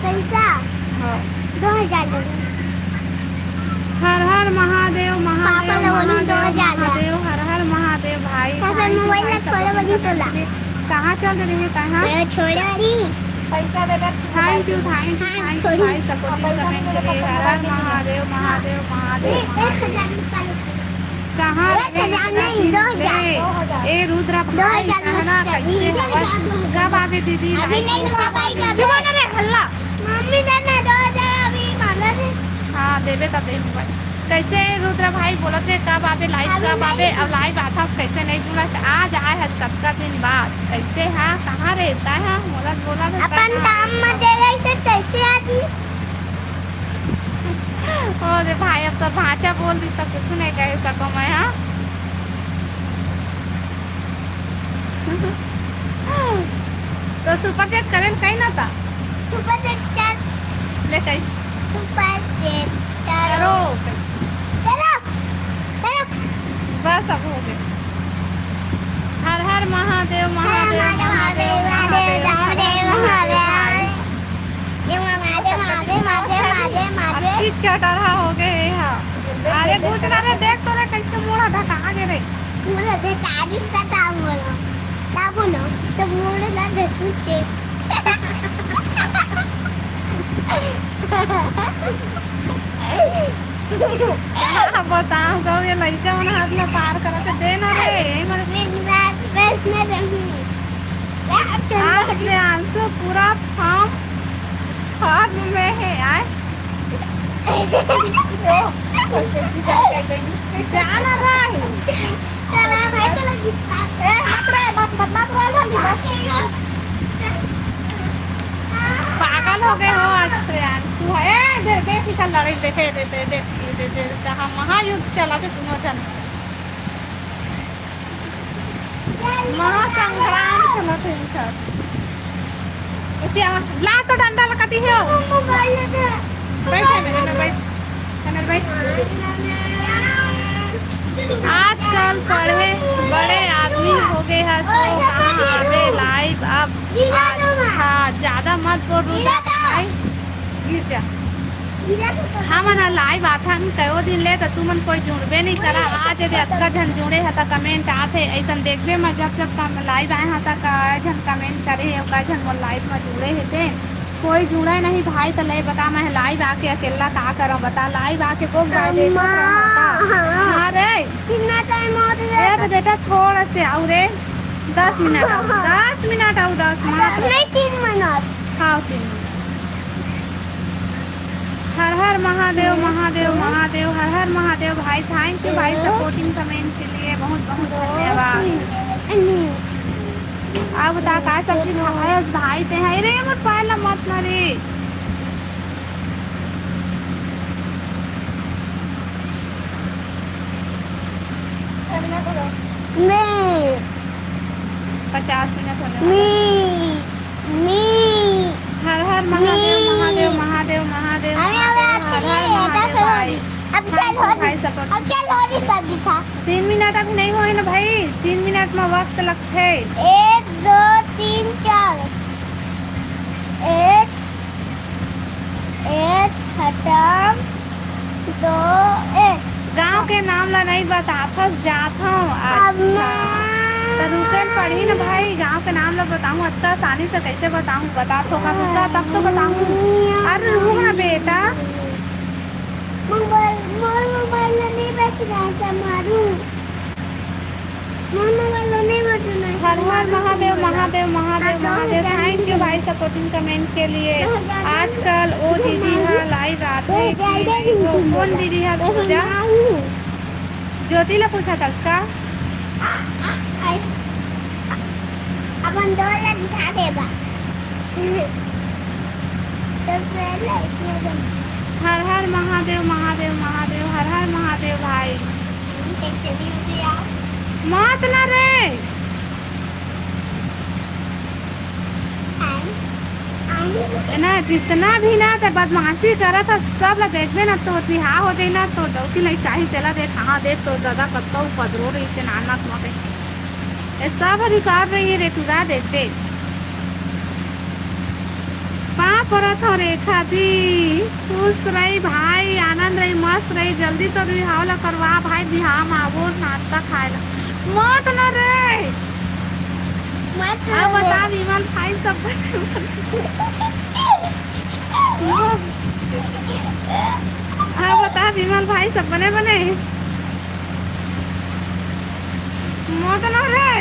पैसा? हाँ। दो हजार दे दे। हर हर महादेव, महादेव, पापा ला बोलूँ, महादेव, दो हजार ला। महादेव, हर हर महादेव भाई, पापा भाई, मोबाइल भाई, ला सब छोड़ो, बोलूँ, तोला। कहाँ चल रहे हैं, कहाँ? मैं छोड़ा नहीं। पैसा देबे। Thank you, thank you, हाँ, thank you, sorry। भाई, supporting comment के लिए। हर हर महादेव, महादेव, महादेव, ए, एक महादेव। हजार निकालो। कहाँ एक हजार नहीं, दो हजार। ए, रुद्रा भाई, दो हजार कहना कैसे हवस? कब आवे दीदी? अभी नहीं, बाबा, चुप हो ना रे, हल्ला। मम्मी, दे ना, दो हजार अभी मांगा थे। हाँ, देबे तब देबे भाई। कैसे रुद्र भाई बोलत हे, कब आबे लाइव, अभी कब आबे? नहीं। अब लाइव आथस, कैसे नहीं जुड़स? आज आए हस कतका दिन बाद। कैसे हा? कहाँ रहता है? मोला बोला था अपन कहाँ काम रहता? में दे रही से कैसे आदमी? ओ रे भाई, अब तो भांचा बोल दिस, कुछ नहीं कह सको मैं, हाँ? तो सुपर चैट करे ल कही ना ता। Super chat chat. ले कही। सुपर चैट करो। करो। करो। करो। बस अब हो गए। हर हर महादेव, महादेव, महादेव, महादेव, महादेव, महादेव, महादेव। देव महादेव, महादेव, महादेव, महादेव। अति चटरहा हो गए हे हा। अरे कुछ ना रे, देख तो रे कैसे मुंह ढका गे रे। मुंह ढका दिस का काम बोलो। का बोलो? तो मुंह ना ढकू के। का बताओ गो, ये लइका मन हाथ ला पार करत हे, दे ना रे, ए मन। मैं रात बस न रहूं। आज प्रियांशु पूरा फॉर्म, फॉर्म में है यार। जाना भाई। चला भाई, चला। ए, मत रे, मत, मत, मत रे, मत रे। पागल हो गए हो आज तो यार, सुहा, ए, दे, बेफिकर लड़ाई देखे, दे, दे, दे, दे, दे, दे, हम महायुद्ध चला थे दोनों जन। महासंग्राम चला थे इनका। इतिया, ला तो डंडा लगा दी हो। बैठ, मेरे में बैठ। आजकल पढ़े बड़े आदमी हो गए हैं, सो कहाँ आवे लाइव अब। अच्छा, ज्यादा मत बोल, रुक जा भाई, गिर जा। हमन ह लाइव आथन कयो दिन ले, त तुमन कोई जुड़बे नहीं करा। आज यदि अतका झन जुड़े ह, त कमेंट आथे, ऐसन देखबे म जब जब लाइव आए ह, त का झन कमेंट करे हे, का झन मोर लाइव म जुड़े हे ते। कोई जुड़े नहीं भाई, त ले बता, मैं लाइव आके अकेला का करव बता? लाइव आके को बाय देखत अम्मा, रहव का? हाँ। हाँ रे। कितना टाइम और ए तो बेटा, थोड़ा से आऊ रे, दस मिनट आऊ, दस मिनट आऊ, दस मात्र। नहीं, तीन मिनट। हाँ, तीन मिनट। हर हर महादेव, महादेव, महादेव, हर हर महादेव भाई। Thank you भाई, supporting comment के लिए बहुत बहुत धन्यवाद। अब बता का सब्जी खाए हस भाई ते? हाय रे, मोर पैर ला मत ना रे। मैं। पचास मिनट होने वाला है। मैं। मैं। हर हर महादेव, मैं। महादेव, महादेव, महादेव, अरे, अब महादेव, आज हर हर ये महादेव दस भाई। अब चल हो भाई, support। अब चल हो रही सब्जी खा। तीन मिनट अभी नहीं हुए ना भाई, तीन मिनट में वक्त लगते है। एक, दो, तीन, चार। एक, एक, खत्म। दो, एक। गाँव के नाम ला नहीं बताथस, जात हूँ। अच्छा। अम्मा। तो रुके न पड़ी ना भाई, गाँव के नाम ला बताऊँ, अतना आसानी से कैसे बताऊँ? बता तो का, रुका तब तो बताऊँ। अरे रुक ना बेटा। मोबाइल, मोर मोबाइल ला नहीं बेचना है, मारू। हर हर महादेव, महादेव, महादेव, महादेव। Thank you भाई supporting comment के लिए। आजकल ओ दीदी हा live आथे कि नहीं? वो कौन दीदी हा पूजा? ज्योति ला पूछा था उसका। अपन दो ला दिखा देबा। तो पहले इसमें बन- हर हर महादेव, महादेव, महादेव, हर हर महादेव भाई। मत ना रे। ना, जितना भी ना ते बदमाशी करत ह, सब ला देखबे ना, तोर बिहाव हो जाई ना, तोर डौकी लइका ही तेला देख, हाँ, देख, तोर दादा कतका उपद्रव रहिसे नानक म। ये सब record रही रे, टुरा देख, देख। पाँव परत हव रेखा दी, खुश रही भाई, आनंद रही, मस्त रही। जल्दी तो बिहाव ला करवा भाई, बिहाव म आबो नाश्ता खाए ला। मत न रे। मत अब रे। बता विमल भाई सब बने बने। अब बता विमल भाई सब बने बने। मत न रे।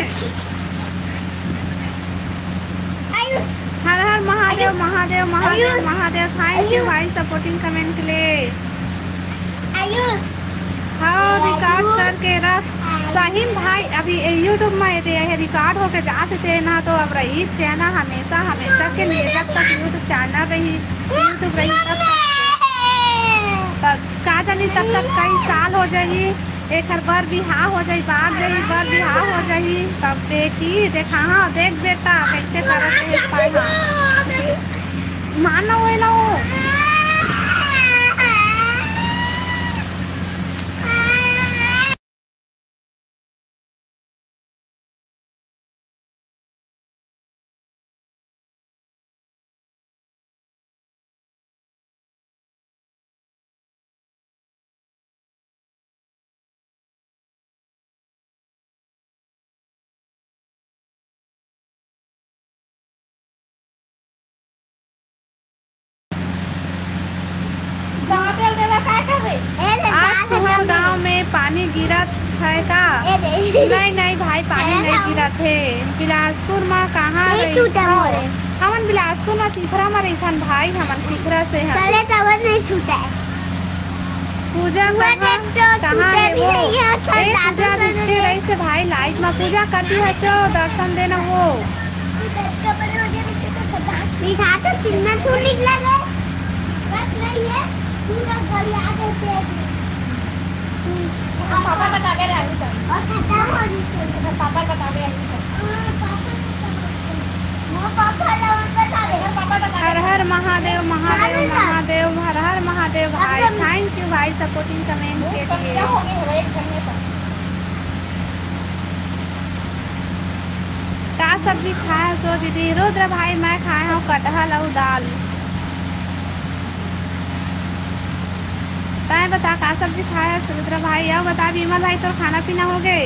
आयुष। हर हर महादेव, आयुष। महादेव, महादेव, आयुष। महादेव। Thank you Ayush. भाई supporting comment के लिए। आयुष। हाँ, record आयुष। करके रख। आयुष। शाहीन भाई, अभी ये YouTube में ये दे है, record होके जात हे ना, तो अब रही channel हमेशा, हमेशा के लिए, जब तक YouTube channel रही, YouTube रही, तब तक, तब का जानी तब तक कई साल हो जाही। एकर बर बिहाव हो जाही, बाढ़ जाही, बर बिहाव हो जाही, तब देखी, देखा, हाँ, देख बेटा, कैसे करत हे पाई, हाँ। मार ना होए ना हो। आज तुहर गांव में पानी गिरत है का? नहीं, नहीं भाई, पानी नहीं गिरत है। बिलासपुर में कहाँ रही? हमन बिलासपुर में तिफरा में रहिथन भाई, हमन तिफरा से हन। पूजा कहाँ, कहाँ है वो? ए पूजा, नीचे रही से भाई, live में पूजा कर दी है, चो दर्शन देना हो। मिठा तो कितना तू निकला रे। बस नहीं है, तू लोग बढ़िया देते हैं। हम पापा बतावे रहे हैं। और खत्म हो गई। हम पापा बतावे रहे हैं। हाँ, पापा बतावे रहे हैं। वो पापा लोग बतावे। हम पापा बतावे हर हर महादेव, महादेव, महादेव। महादेव, हर हर महादेव भाई। Thank you भाई, supporting comment के लिए। हो गई, हो गई, एक घंटे पर। का सब्जी खाए हस ओ दीदी? रुद्र भाई, मैं खाए हूँ कटहल अउ दाल। तैं बता, का सब्जी खाए हस रुद्र भाई? अउ बता विमल भाई, तोर खाना पीना हो गए?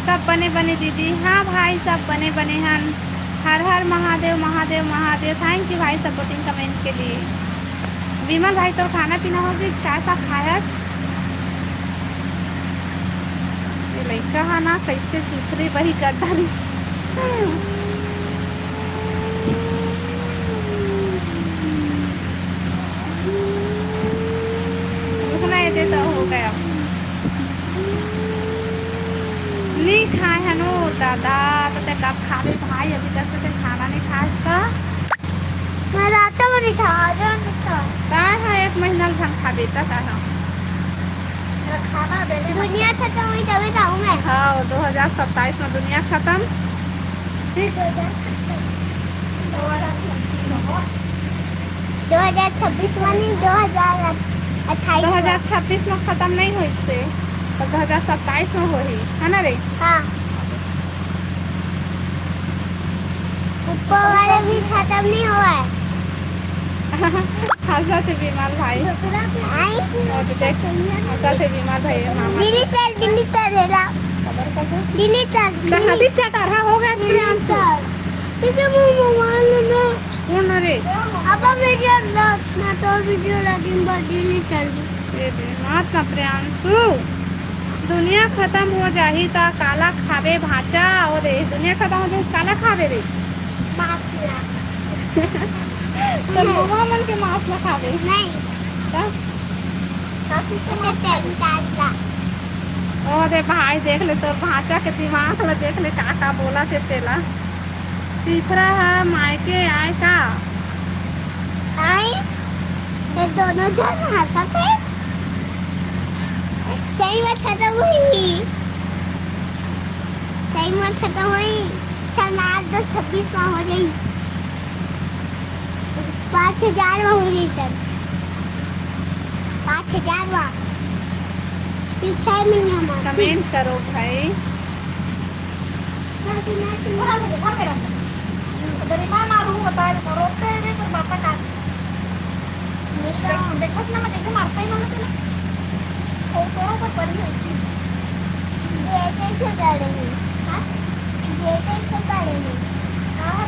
सब बने बने दीदी। हाँ भाई, सब बने बने हन। हर हर महादेव, महादेव, महादेव। Thank you भाई, supporting comment के लिए। विमल भाई, तोर खाना पीना हो गइस? का साग खाए हस? ये लइका हा ना, कैसे सुथरी बही कर डारिस। रुकना, ये दे तो हो गया। नहीं खाए है नो दादा, तो ते कब खाबे भाई? अभी तक से ते खाना नहीं खाए इसका। मैं रात में नहीं था, आज नहीं था। काय है एक महीना ले झन खा बेटा, काय है? मेरा खाना देने में दुनिया खत्म हुई तभी खाऊं मैं। हाँ, दो हज़ार सत्ताईस में दुनिया खत्म। ठीक। दो हज़ार खत्म। दो हज़ार छब्बीस में नहीं, दो हज़ार अट्ठाईस में। दो हज़ार छब्बीस में खत्म नहीं हुई से, तो दो हज़ार सत्ताईस में होही, है ना रे? हाँ। ऊपर वाले भी खत्म नहीं हुआ है। हंसा थे विमल भाई। आई? और देख, हंसा थे विमल भाई, मामा। Delete कर, delete कर देला। खबर का था? Delete कर, तो delete। हदी चटरहा हो गया delete प्रियांशु। कर। ठीक है, वो मोबाइल में कौन रे? अब video ना, ना तो video लगिन बा, delete कर दे। ये दे, मात ना प्रियांशु। दुनिया खत्म हो जाही त काला खाबे भांचा? ओ दे, दुनिया खत्म हो जाही त काला खाबे रे? मांस ला। तो ममा मन के मांस ला खाबे? नहीं। त? काची के मांस खाबे? ओ दे भाई, देख ले तोर भांचा के दिमाग ला, देख ले का का बोला थे तेला। तीसरा हा मायके आय का? आय? ये दोनों झन हंसत हे। सही में खत्म होई। सही में खत्म होई। सन आठ दस छब्बीस में हो जाई। पाँच हज़ार में हो जाई सन। पाँच हज़ार में। फिर छह महीने में। Comment करो भाई। गरीबा मारू होता है, रोते हैं, पर बापा का देखो ना, मैं जैसे मारता ही मारते ना। वो थोड़ा सा बड़ी है, इसी। ये कैसे गाड़ी है? हाँ? ये कैसे गाड़ी है? हाँ।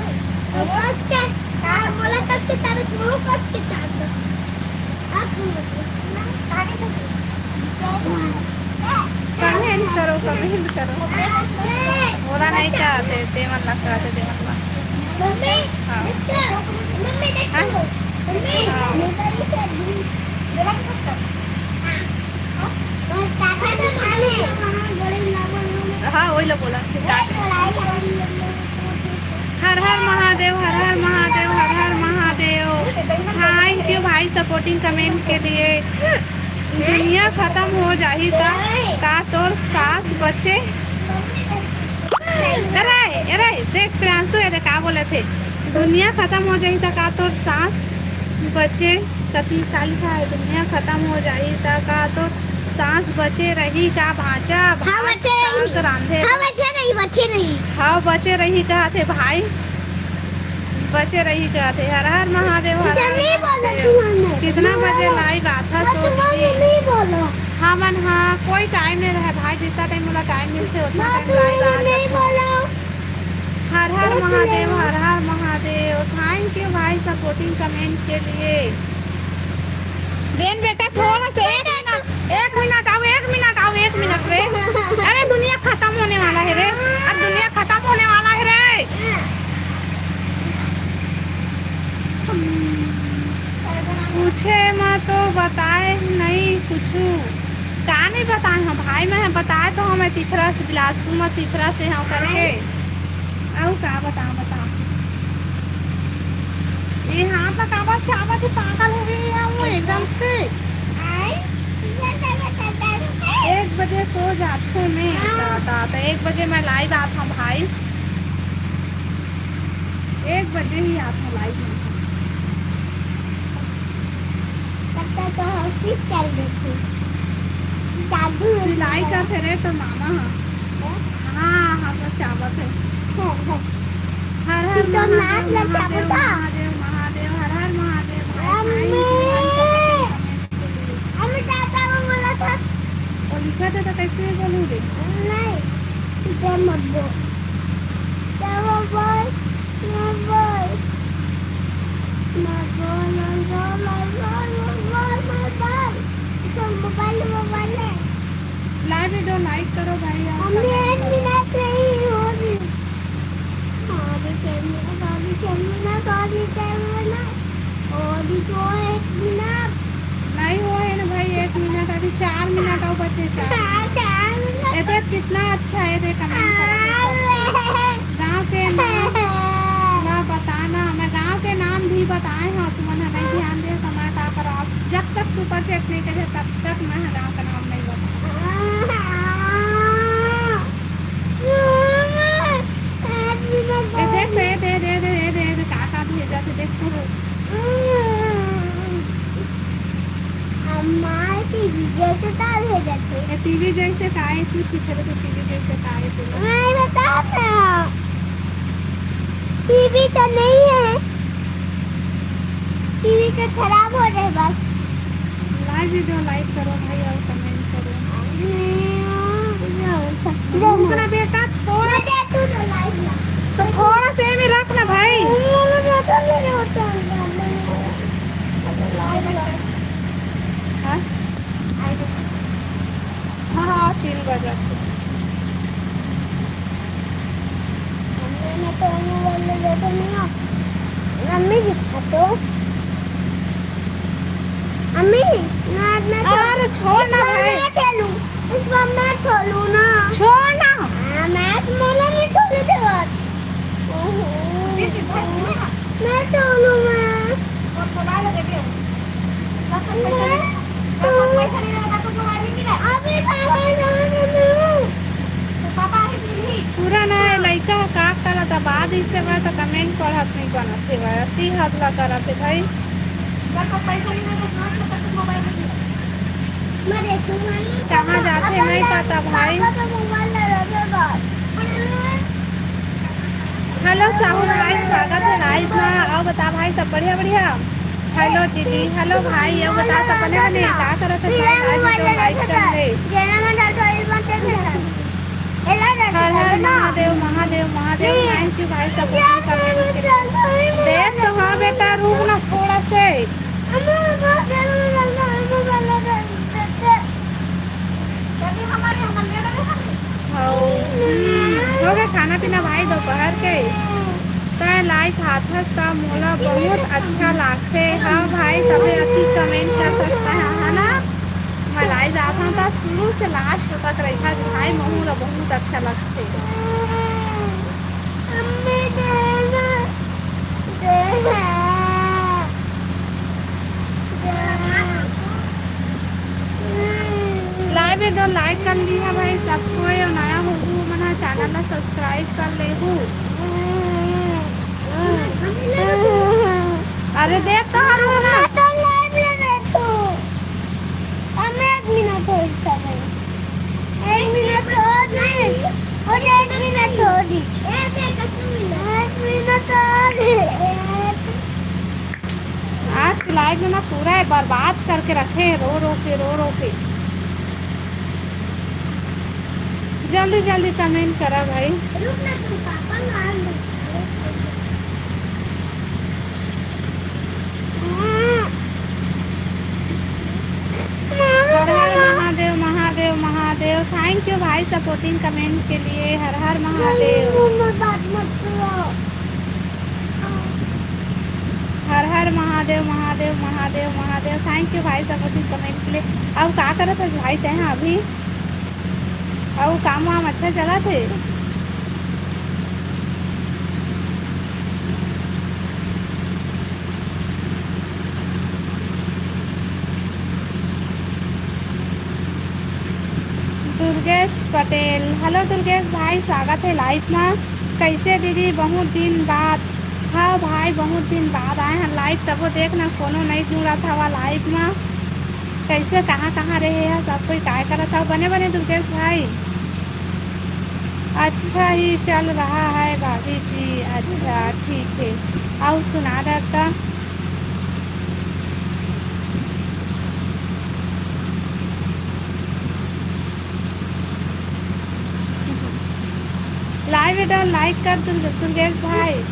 वो कस के, हाँ, बोला कस के चाबी, वो कस के चाबी। अब कमेंट करो, कमेंट करो। बोला नहीं चाहते, ते मन लगता है, ते मन लगता। मम्मी, हाँ। मम्मी, देखो। हाँ? मम्मी, हाँ। हाँ, वही ला बोला। हर हर महादेव, हर हर महादेव, हर हर महादेव। Thank you भाई supporting comment के लिए। दुनिया खत्म हो जाही त का तोर सांस बचे? अरे, अरे, देख प्रियांशु, ये देख का बोलत हे, दुनिया खत्म हो जाही त का तोर सांस बचे? कति का लिखा है, दुनिया खत्म हो जाही त का तोर सांस बचे रही का भांचा? हाँ, बचे रही। साग रांधे हाँ, बचे रही, बचे रही। हाँ, बचे रही कहत हे भाई, बचे रही कहत हे। हर हर महादेव, हर हर महादेव। कितना बजे live आथा सो दीदी? हमन हा कोई time नहीं रहे भाई, जितना time मोला time मिलथे उतना time live आ जाथन। हर हर महादेव, हर हर महादेव। Thank you भाई supporting comment के लिए। देन बेटा, थोड़ा सा एक मिनट, एक मिनट आओ, एक मिनट आओ, एक मिनट रे। अरे दुनिया खत्म होने वाला है रे, अब दुनिया खत्म होने वाला है रे। पूछे मैं तो बताए नहीं कुछ। का नहीं बताए हम भाई, मैं बताए तो हमें तिखरा से, बिलासपुर में तिखरा से हम करके। अउ का बता, बता। हाथ ला काबर चाबत हे, पागल हो गई है वो एकदम से। आय? एक बजे सो जाथों मैं, हाँ। त, त, त एक बजे मैं live आथों भाई, एक बजे ही आथों live में। तब तक तो office चल देथे। जादू सिलाई करथे रे तो मामा ह। हाँ, हाँ, तो चाबत हे। हाँ, हाँ। हर हर महादेव, महादेव, महादेव, हर हर महादेव, भाई, भाई, अम्मी। अम्मी, दादा, वो बोला था। वो लिखा था तो कैसे नहीं बोलूँगी? नहीं, तुझे मत बोल। क्या वो बोल? मैं बोल। मैं बोल, मैं बोल, मैं बोल, मैं बोल, मैं बोल। तो मोबाइल, मोबाइल है। Live video like करो भाई, आप comment करो। Minute नहीं हो रही। Sorry, camera, sorry, camera, sorry, camera. और भी तो एक मिनट। नहीं हुआ है ना भाई, एक मिनट, अभी चार मिनट और बचे, चार। हाँ, चार मिनट। ये देख कितना अच्छा है, देख comment करा है सब। हाँ। गाँव के नाम ला बताना, मैं गाँव के नाम भी बताए हँव, तुमन ह नहीं ध्यान दे तो मैं का करँव। आप जब तक super chat नहीं करे तब तक मैं ह गाँव का नाम नहीं बताए। ए, देख, दे, दे, का, का भेजा थे, देख तो। हमारे टीवी जैसे का भेजा थे। ये टीवी जैसे का है, तू सीखे तो टीवी जैसे का है तू। नहीं, बता ना। टीवी तो नहीं है, टीवी तो खराब हो रहे बस। Live video like करो भाई और comment करो। रुक ना बेटा, थोड़ा तो थोड़ा से में रख ना भाई। हाँ? हाँ, हाँ, तीन बजा थे। मम्मी, मैं तो मोबाइल ले लेते नहीं हूँ। मम्मी दिखा तो। मम्मी, मैं, मैं तो अरे, छोड़ ना इस बार भाई। मैं खेलूँ, इस बार मैं खेलूँ ना। छोड़ ना। हाँ, मैं मोबाइल नहीं छोड़ू तेरे बाद। ओहो। दीदी, बस ना। मैं खेलूँ मैं। और मोबाइल दे दे। जब तक पैसा नहीं, जब तक पैसा नहीं देगा, तब तक मोबाइल नहीं मिला। अभी पापा जाने दे। पूरा ना, ये लइका ह का करत हे, बाद इससे मैं तो comment पढ़त नहीं बनत हे भाई, अति हद ला करत हे भाई। कहाँ जाथे नहीं पता भाई। Hello साहू भाई, स्वागत है live में। और बता भाई, सब बढ़िया बढ़िया? Hello दीदी, hello भाई, ये बता सब बने बने, का करत है भाई? आज तो like कर ले। हर हर महादेव, महादेव, महादेव। Thank you भाई, सब देख तो हाँ बेटा, रुक ना थोड़ा से। हम्म, हो गए खाना पीना भाई दोपहर के? तैं लाई खाथस त मोला बहुत अच्छा लागथे। हाँ भाई, तबे अति comment कर सकता है, है ना? मैं लाई जात हूँ त शुरू से last तक रहिथा भाई, महू ला बहुत अच्छा लगथे। Live video like कर लिहा भाई सब कोई, अउ नया होहू मन ह channel ला subscribe कर लेहू। अरे देख तो हर मैं तो live ले रहे छू। अब मैं एक मिनट हो इच्छा नहीं। एक मिनट हो जी। और एक मिनट हो जी। एक मिनट हो जी। आज के live में ना पूरा है बर्बाद करके रखे हैं, रो रो के, रो रो के। जल्दी जल्दी comment करा भाई। रुक ना, तुम पापा मार दो। हर हर महादेव, महादेव, महादेव। Thank you भाई supporting comment के लिए। हर हर महादेव। मम्मा, बात मत करो। हर हर महादेव, महादेव, महादेव, महादेव। Thank you भाई supporting comment के लिए। अब का करत है भाई तैं अभी? अउ काम वाम अच्छा चलत हे? दुर्गेश पटेल, हेलो दुर्गेश भाई, स्वागत हे लाइव मा। कइसे दीदी, बहुत दिन बाद। हाँ भाई, बहुत दिन बाद आए हन लाइव, तभो देख ना कोनो नइ जुड़त हवा लाइव मा। कइसे, कहाँ कहाँ रहे हव, सब कोई काय करत हव? बने बने दुर्गेश भाई। अच्छा ही चल रहा है भाभी जी। अच्छा, ठीक है। अउ सुना दे त। लाइव बेटा, लाइक कर दुर्ग-, दुर्गेश भाई।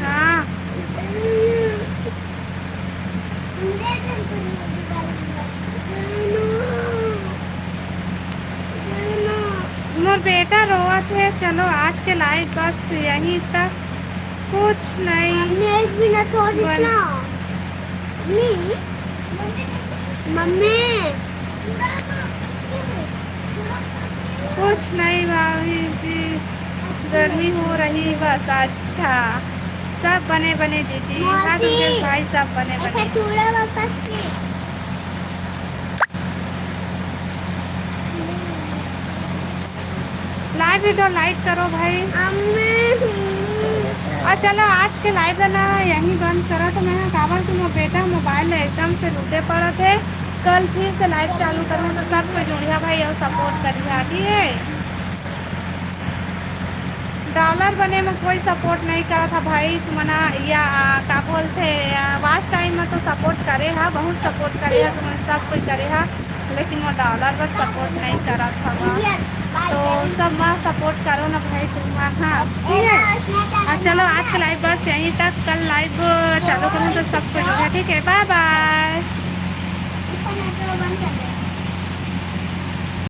हाँ। मोर बेटा रोवत हे। चलो, आज के लाइव बस यहीं तक, कुछ नहीं। मम्मी, एक मिनट और बन- रुकना। Mummy, mummy. कुछ नहीं भाभी जी, गर्मी हो रही बस। अच्छा, सब बने बने दीदी। हाँ मौसी, दुर्गेश भाई, सब बने एक बने। चूड़ा वापस ले। लाइव वीडियो लाइक करो भाई। अम्मी। अउ चलो, आज के लाइव ला ना यहीं बंद करत हँव मैं, काबर कि मोर बेटा मोबाइल ला एकदम से लूटे पड़त हे। कल फिर से लाइव चालू करहूँ, तो सब कोई जुड़िहा भाई अउ सपोर्ट करिहा, ठीक है? डॉलर बने में कोई सपोर्ट नहीं करत हा भाई, तुमन या, आ, का बोलथे, आ, वॉच टाइम में तो सपोर्ट करे हा, बहुत सपोर्ट करे हा, तुमन सब कोई करे हा, लेकिन वो डॉलर बर सपोर्ट नहीं करत हवा। तो सब मा सपोर्ट करो ना भाई तुमन, हाँ, ठीक है? अउ चलो, आज के लाइव बस यहीं तक, कल लाइव चालू करूँ तो सब कोई जुड़े, ठीक है? बाय बाय।